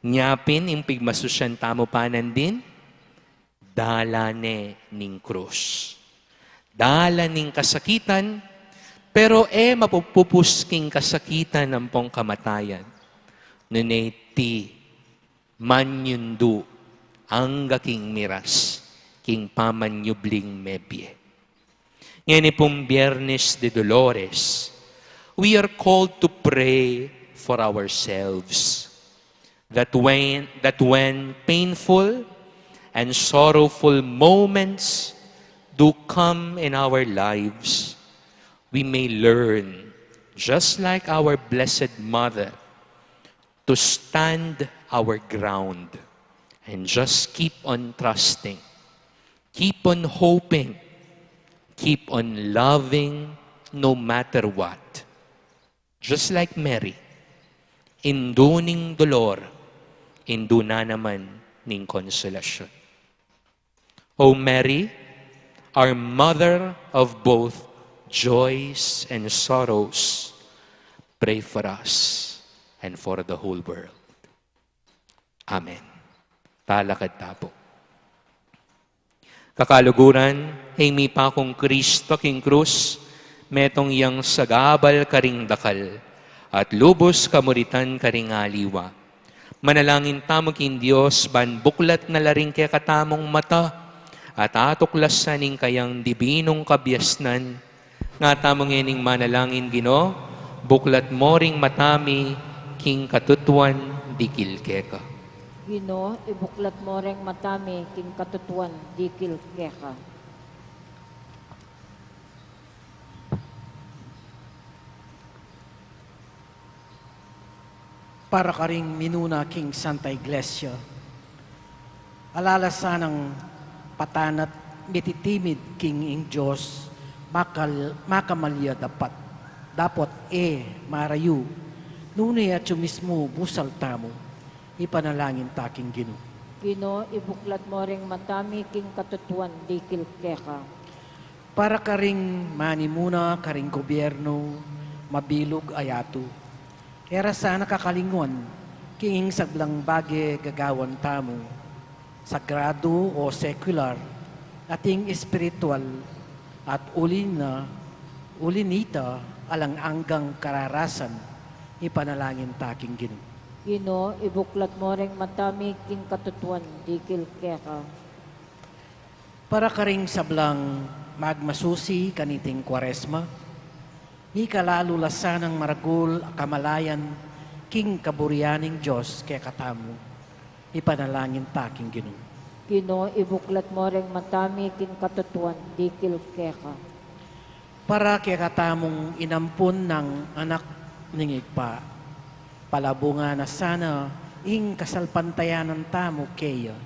Nya pin ing pigmasusyan tamu pa nandin, dala ne ning krus. Dala ning kasakitan, pero e mapupus king kasakitan ampong kamatayan. Nune iti manyundu angga king miras king pamanyubling mebie. Ngeni pung Biernes de Dolores, we are called to pray for ourselves, that when, that when painful and sorrowful moments do come in our lives, we may learn, just like our Blessed Mother, to stand our ground and just keep on trusting, keep on hoping, keep on loving no matter what. Just like Mary, Indu ning Dolor, Indu na naman ning Konsolasyon. O Mary, our Mother of both joys and sorrows, pray for us and for the whole world. Amen. Talakad ta pu. Kakaluguran, ing mipakung Kristo king krus, metung yang sagabal karing dakal, at lubus kamuritan karing aliwa. Manalangin tamu king Dios, ban buklat na la ring kekatamung mata, at atuklasan ing kayang dibinung kabiasnan. Nga tamu ngening manalangin, Ginu, buklat mo ring mata mi king katutuan dikil keka. Ginu, ibuklat mo ring mata mi king katutuan dikil keka. Para karing minuna king Santa Iglesia, ala la sanang patan at mititimid king ing Dios makal-, makamalyad dapat, dapot e marayu, nune atyu mismu busal tamu, ipanalangin ta king Ginu. Ginu, ibuklat mo ring mata mi king katutuan dikil keka. Para karing manimuna karing gobyernu, mabilug a yatu. E ra sana kakalingwan king sablang bage gagawan tamu, sagradu o sekular, ating espiritual, at uli na, uli nita, alang anggang kararasan, ipanalangin ta king Ginu. Ginu, ibuklat mo ring mata mi king katutuan dikil keka. Para karing sablang magmasusi kaniting Kuaresma, mikalalu la sanang maragul a kamalayan king kaburian ning Dios kekatamu. Ipanalangin ta king Ginu. Ginu, ibuklat mu reng mata mi king katutuan dikil keka. Para kekatamung inampun nang Anak ning Ibpa, palabungan na sana ing kasalpantayanan tamu keya.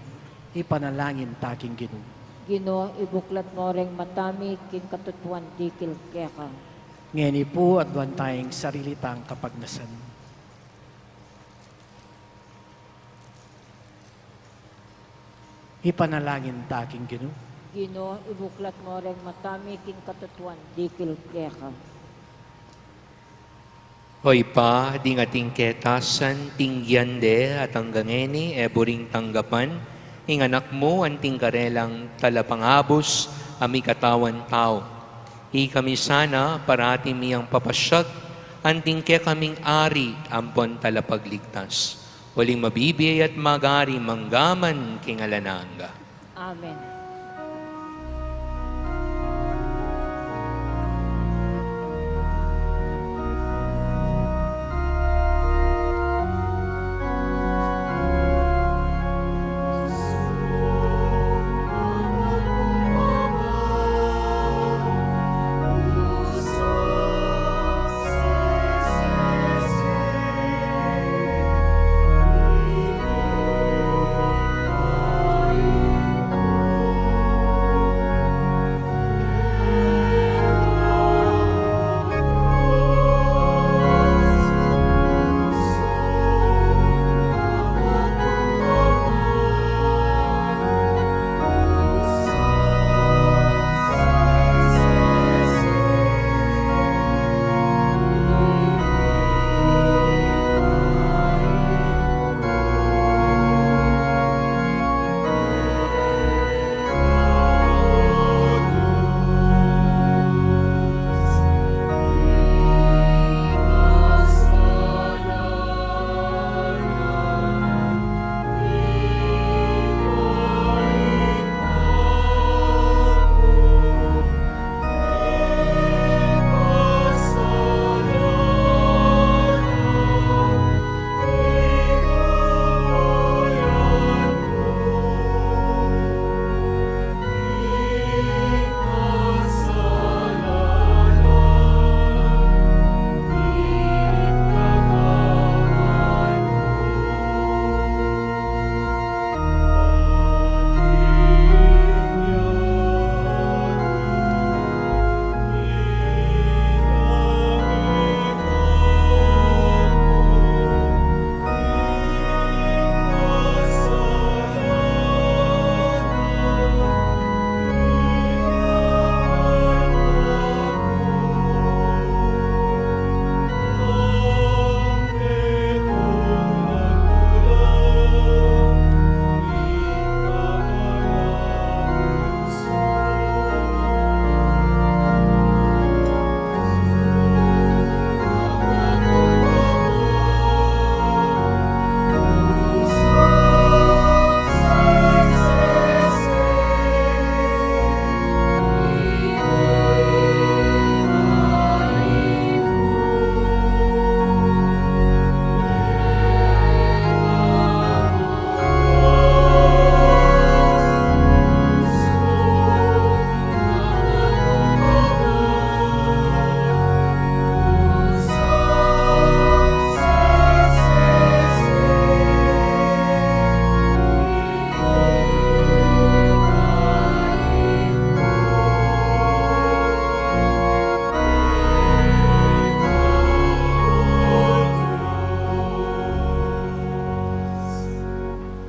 Ipanalangin ta king Ginu. Ginu, ibuklat mu reng mata mi king katutuan dikil keka. Ngeni pu, aduan taya ing sarili tang kapagnasan. Ipanalangin ta king Ginu. Ginu, ibuklat mu reng mata mi king katutuan dikil keka. O Ibpa, ding ating ketasan, tinggian de at anggang ngeni e buring tanggapan ing Anak mu, anting karelang talapangabus a mikatawan tau. Ikami sana parati miyang papasyag anting kekaming Ari ampon Talapagligtas. Uling mabibie at mag-ari mangga man king alang angga. Amen.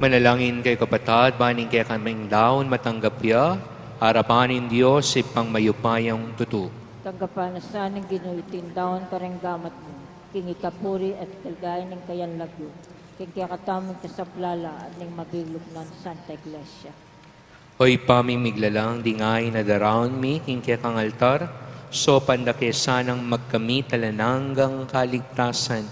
Manalangin kayu, kapatad, ban ing kekaming daun matanggap ya arapan ning Dios, Ibpang mayupayang tutu. Tanggapan na sa ning Ginu iting daun kareng gamat mu, king ikapuri at kaligayan ning kayang lagyu, king kekatamung kasaplalan at ning mabilug nang Santa Iglesia. O Ibpa ming miglalang, ding ain a daraun mi king kekang altar, saupan da ke sanang magkamit alang anggang kaligtasan.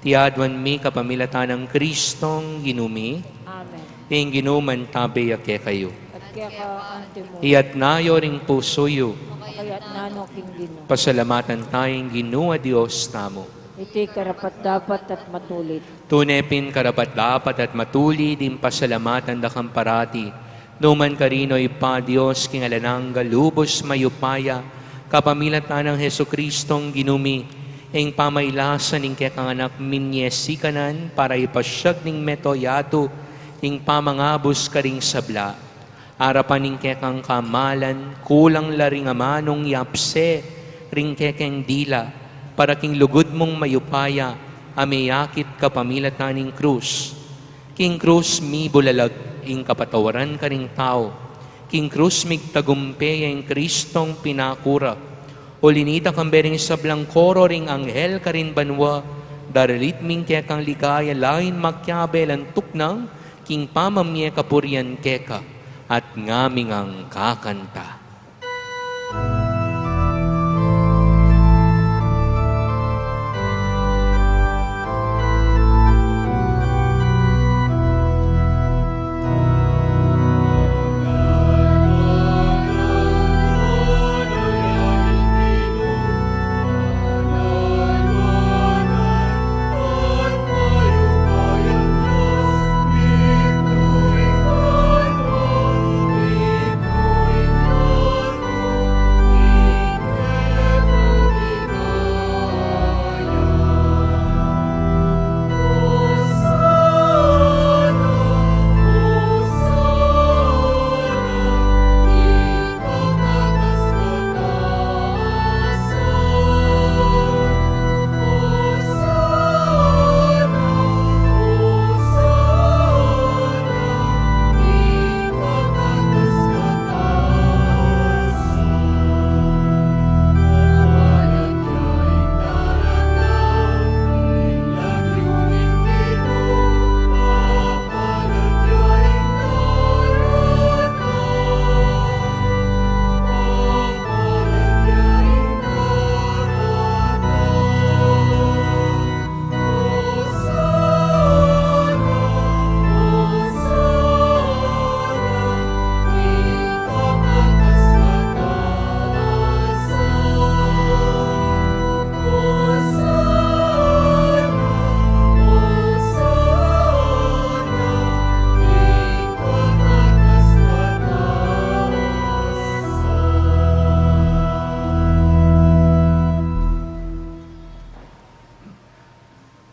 Iti aduan mi kapamilatan nang Kristong Ginu mi. Amen. Ing Ginu mantabe ya kekayu. At Keka antimo. Iyatas yu ring pusu yu. Kayatna no king Ginu. Pasalamatan taya ing Ginu a Dios tamu. Iti karapat-dapat at matulid. Tune pin karapat-dapat at matulid ing pasalamatan da kang parati, nukarin man, o Ibpa, Dios king alang angga, lubus mayupaya, kapamilatan nang Jesucristong Ginu mi, ing pamailasan ning kekang Anak, minie sikanan para ipasyag ning mabilug a yatu ing pamangabus karing sabla. Arapan ning kekang kamalan, kulang la ring amanung yapse ring kekeng dila, para king lugud mung mayupaya a meyakit kapamilatan ning krus. King krus mibulalag ing kapatawaran karing tau. King krus migtagumpe ya ing Cristong pinakura. Uli na nita, kambe ring sablang koro ring anghel karin banua, daralit mi ing kekang ligaya, lain makiabe lan tuknang king pamamie kapurian keka at ngaming kakanta.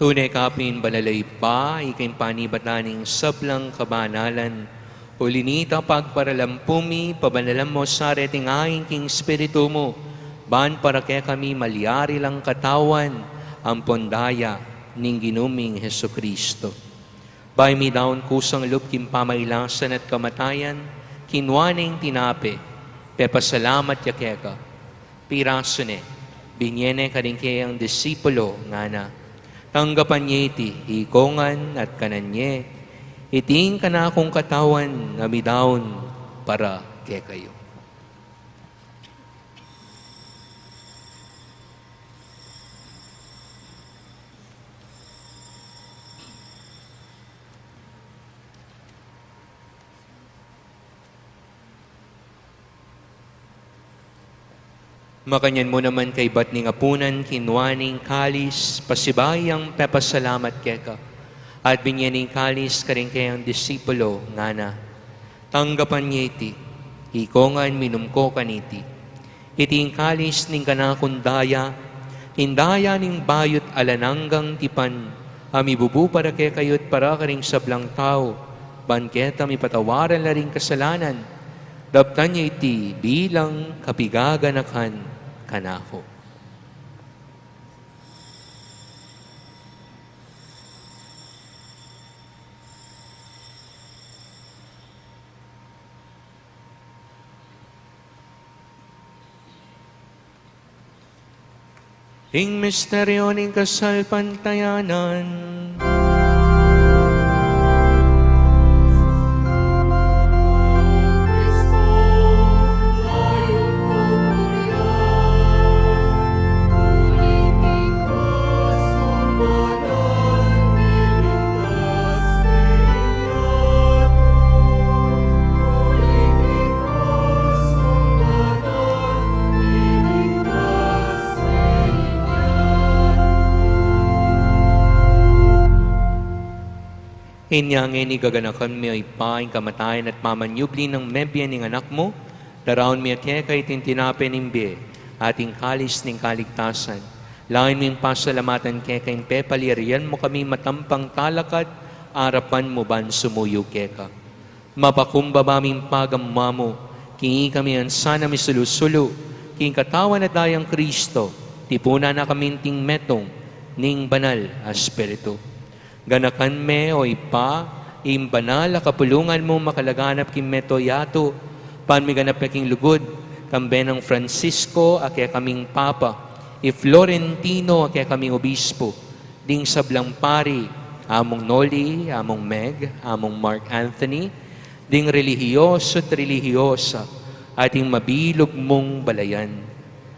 Tune ka pin banal a Ibpa, ika ing panibatan ning sablang kabanalan. Uli na nita, pagparalampu mi, pabanalan mu sa reting ain king Espiritu mu, ban para kekami malyari lang katawan ampon daya ning Ginu ming Jesucristo. Bayu midaun kusang lub king pamailasan at kamatayan, kinua ne ing tinape, pepasalamat ya keka, pirasu ne, binie ne karing kayang disipulo, ngana: Tanggapan ye iti ikongan at kanan ye, iti ing kanakung katawan a midaun para kekayu. Makanyan mu naman kaybat ning apunan, kinua ne ing kalis, pasibayu yang pepasalamat keka, at binie ne ing kalis karing kayang disipulo, ngana: Tanggapan ye iti ikongan, minum ko kaniti. Iti ing kalis ning kanakung daya, ing daya ning bayu't alang anggang tipan, a mibubu para kekayu't para karing sablang tau, ban keta mipatawaran la ring kasalanan. Daptan ye iti bilang kapigaganakan kanaku. Ing misteryu ning kasalpantayanan. Inya ngeni gaganakan mi, O Ibpa, ing kamatayan at pamanyubli nang mebie ning Anak mu, daraun mi keka iting tinape ning bie at ing kalis ning kaligtasan. Lain ming pasalamatan keka ing pepalyarian mu kami matampang talakad arapan mu ban sumuyu keka. Mapakumbaba ming pagamuan mu, king ikami ngan sana misulu-sulu king katawan at dayang Kristo, tipunan na kami king metung ning Banal a Espiritu. Ganakan me, O Ibpa, ing banal a kapulungan mu makalaganap king mabilug a yatu, ban miganap ya king lugud, kambe nang Francisco a kekaming Papa, i Florentino a kekaming Obispo, ding sablang pari, Among Noli, Among Meg, Among Mark Anthony, ding relihiyoso at relihiyosa, at ding mabilug mung balayan.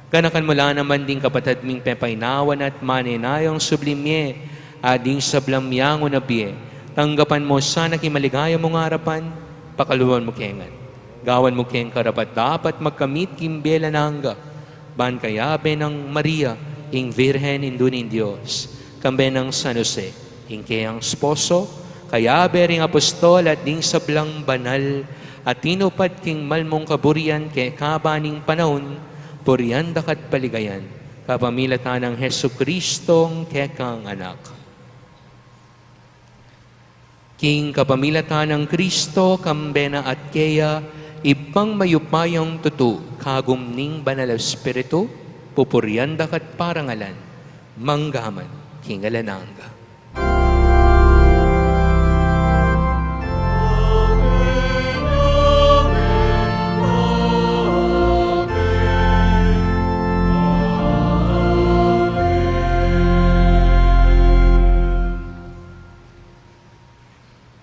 Ganakan mu la naman ding kapatad ming pepainawa na at manenayang subli mie, at ding sablang miyangu na bie, tanggapan mu sana king maligaya mung arapan, pakaluluan mu ke ngan. Gawan mu keng karapat-dapat magkamit king bie alang angga, ban kayabe nang Maria, ing Virgen Indu ning Dios, kambe nang San Jose, ing keyang esposo, kayabe ring apostol at ding sablang banal a tinupad king mal mung kaburian keka ban ning panaun, purian da ka at paligayan, kapamilatan nang Jesucristo a kekang Anak. King kapamilatan nang Kristo, kambe na at keya, Ibpang mayupayang tutu, kagum ning Banal a Espiritu, pupurian da ka at parangalan, mangga man king alang angga.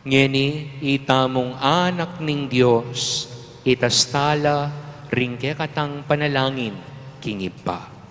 Ngeni, itamung anak ning Dios, itas tala ring kekatang panalangin king Ibpa.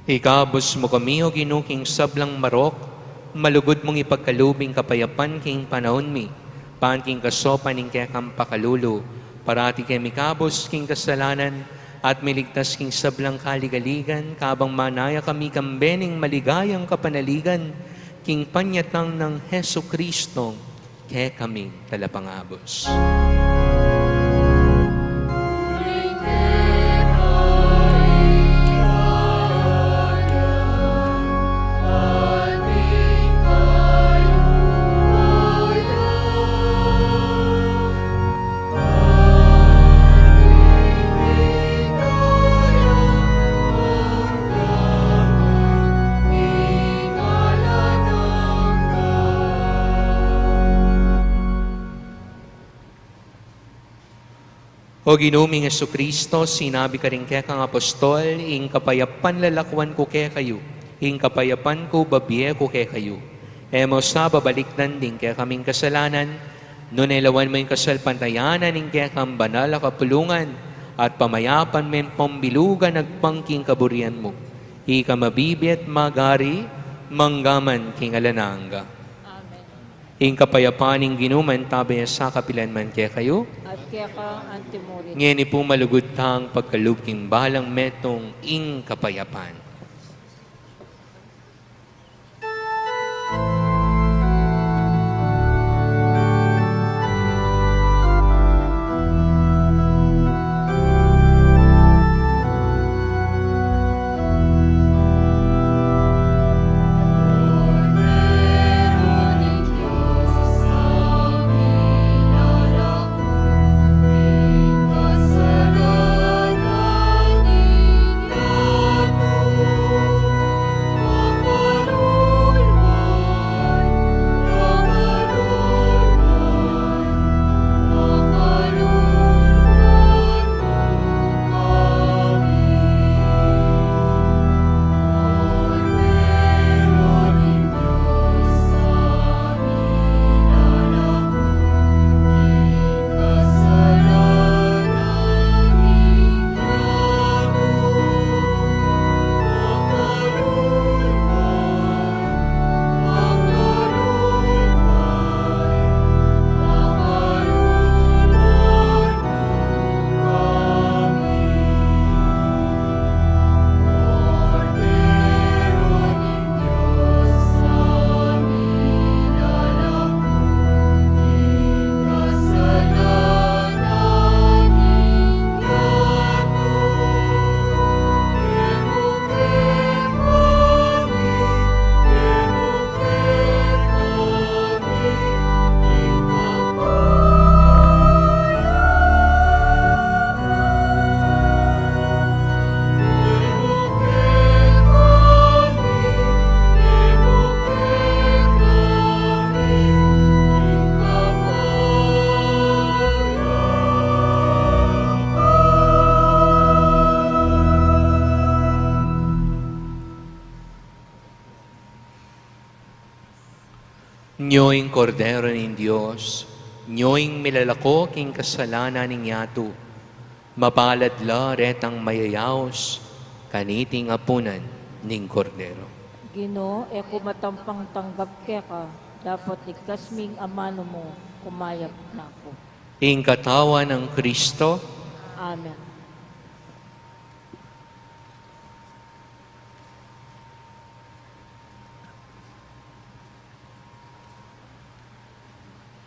Ikabus mu kami, O Ginu, king sablang marok, malugud mung ipagkalub ing kapayapan king panaun mi, ban king kasaupan ning kekang pakalulu, parati ke mikabus king kasalanan, at miligtas king sablang kaligaligan, kabang manaya kami kambe ning maligayang kapanaligan, king panyatang nang Jesucristo, kekaming Talapangabus. O Ginu ming Jesucristo, sinabi karing kekang apostol, ing kapayapan lalakuan ku kekayu, ing kapayapan ku bibie ku kekayu. E mu sa babalikdan ding kekaming kasalanan, nune lawan mu ing kasalpantayanan ning kekang banal a kapulungan, at pamayapan me pambilugan agpang king kaburian mu. Ika mabibie at magari, mangga man king alang angga. Amen. Ing kapayapan ning Ginu mantabe ya sa kapilan man kekayu. At keka antimurin. Ngeni pu malugud tang pagkalub king balang metung ing kapayapan. Nyo ing Kordero ning Dios, nyo ing milalako king kasalanan ning yatu. Mapalad la retang mayayaus kaniting apunan ning Kordero. Ginu, e ku matampang tanggap keka, dapot ligtas ming amanu mu, kumayap na ku. Ing katawan nang Kristo. Amen.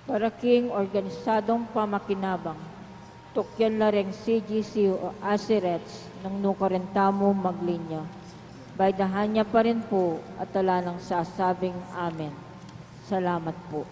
Para king organisadong pamakinabang, tukyan la reng C G C o Acerets nung nukarin tamu maglinya. Baydahan ya pa rin pu at ala nang sasabing amen. Salamat pu.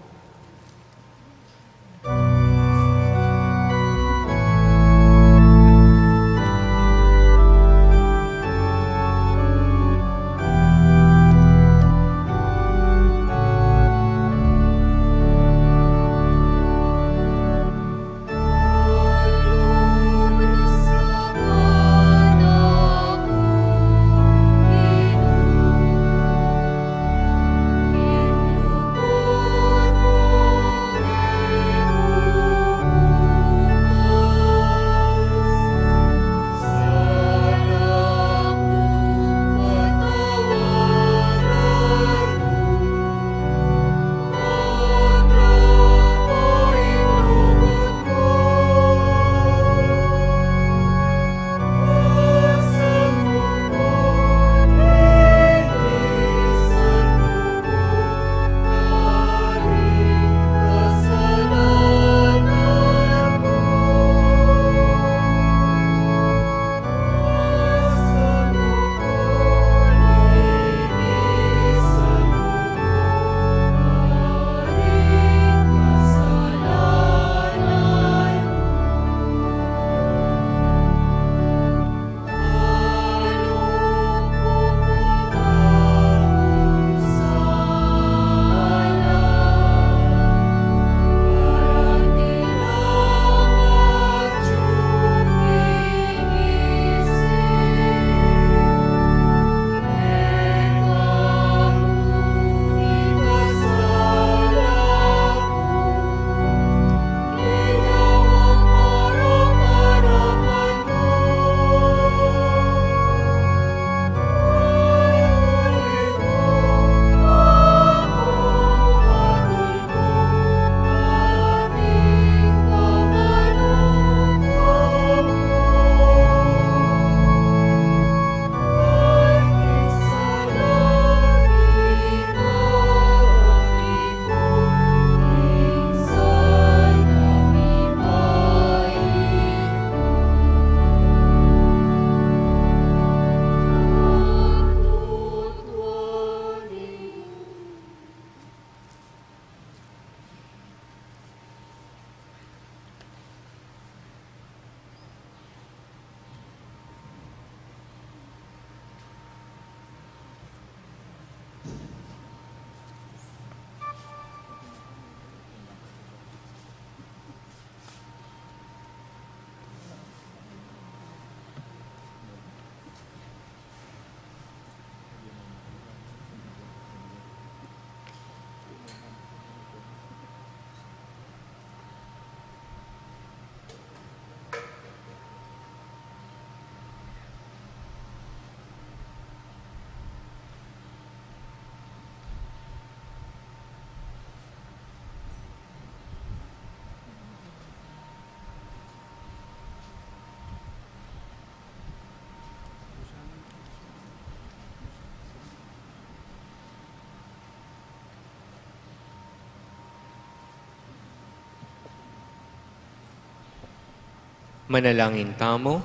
Manalangin tamu.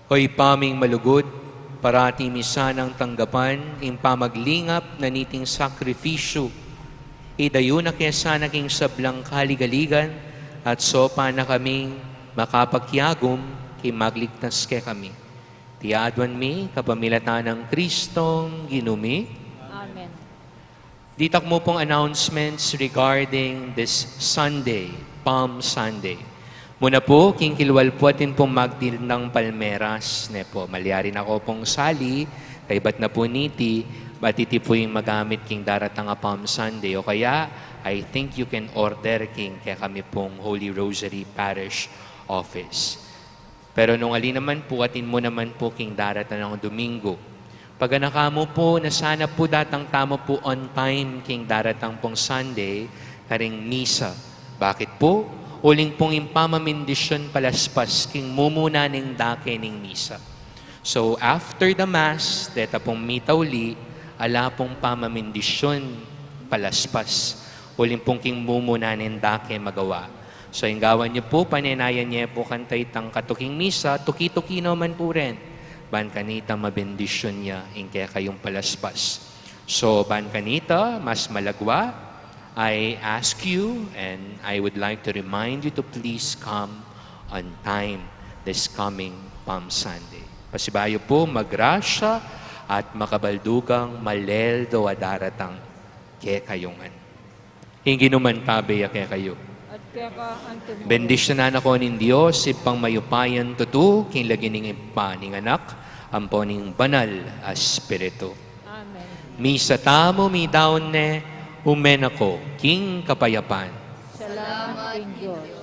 O Ibpa ming malugud, parati mi sanang tanggapan ing pamaglingap na niting sakrifisyu. Idayu na ke sana king sablang kaligaligan at saupan na kaming makapakiagum king magligtas kekami. Iti aduan mi kapamilatan nang Kristong Ginu mi. Amen. Ditak mu pung announcements regarding this Sunday, Palm Sunday. Muna pu, king kilwal pu atin pung magtindang palmeras, ne pu, malyari na ko pung sali, kaybat na pu niti, bat iti pu ing magamit king daratang a Palm Sunday, o kaya, I think you can order king kekami pung Holy Rosary Parish Office. Pero nung ali naman pu, atin mu naman pu king daratang a Domingo. Paganaka mu pu na sana pu datang tamu pu on time king daratang pung Sunday, karing misa. Bakit pu? Uling pung ing pamamindisyon palaspas king mumuna ning dake ning misa. So, after the Mass, deta pung misa uli, ala pung pamamindisyon palaspas. Uling pung king mumuna ning dake magawa. So, ing gawan yu pu, panenayan ye pu kanita itang katuking misa, tuki-tuki no man pu rin. Ban kanita mabendisyon ya ing kekayung palaspas. So, ban kanita mas malagwa, I ask you and I would like to remind you to please come on time this coming Palm Sunday. Pasibayu pu, magrasya at makabaldugang maleldo a daratang kekayu ngan. Ing Ginu mantabe ya kekayu. At keka anti mo. Bendisyonan na kayu ning Dios, Ibpang mayupayang tutu, king lagyu ning Ibpa, ning Anak, ampo ning Banal a Espiritu. Amen. Misa tamu midaun ne, ume na ko king kapayapan. Salamat king Dios.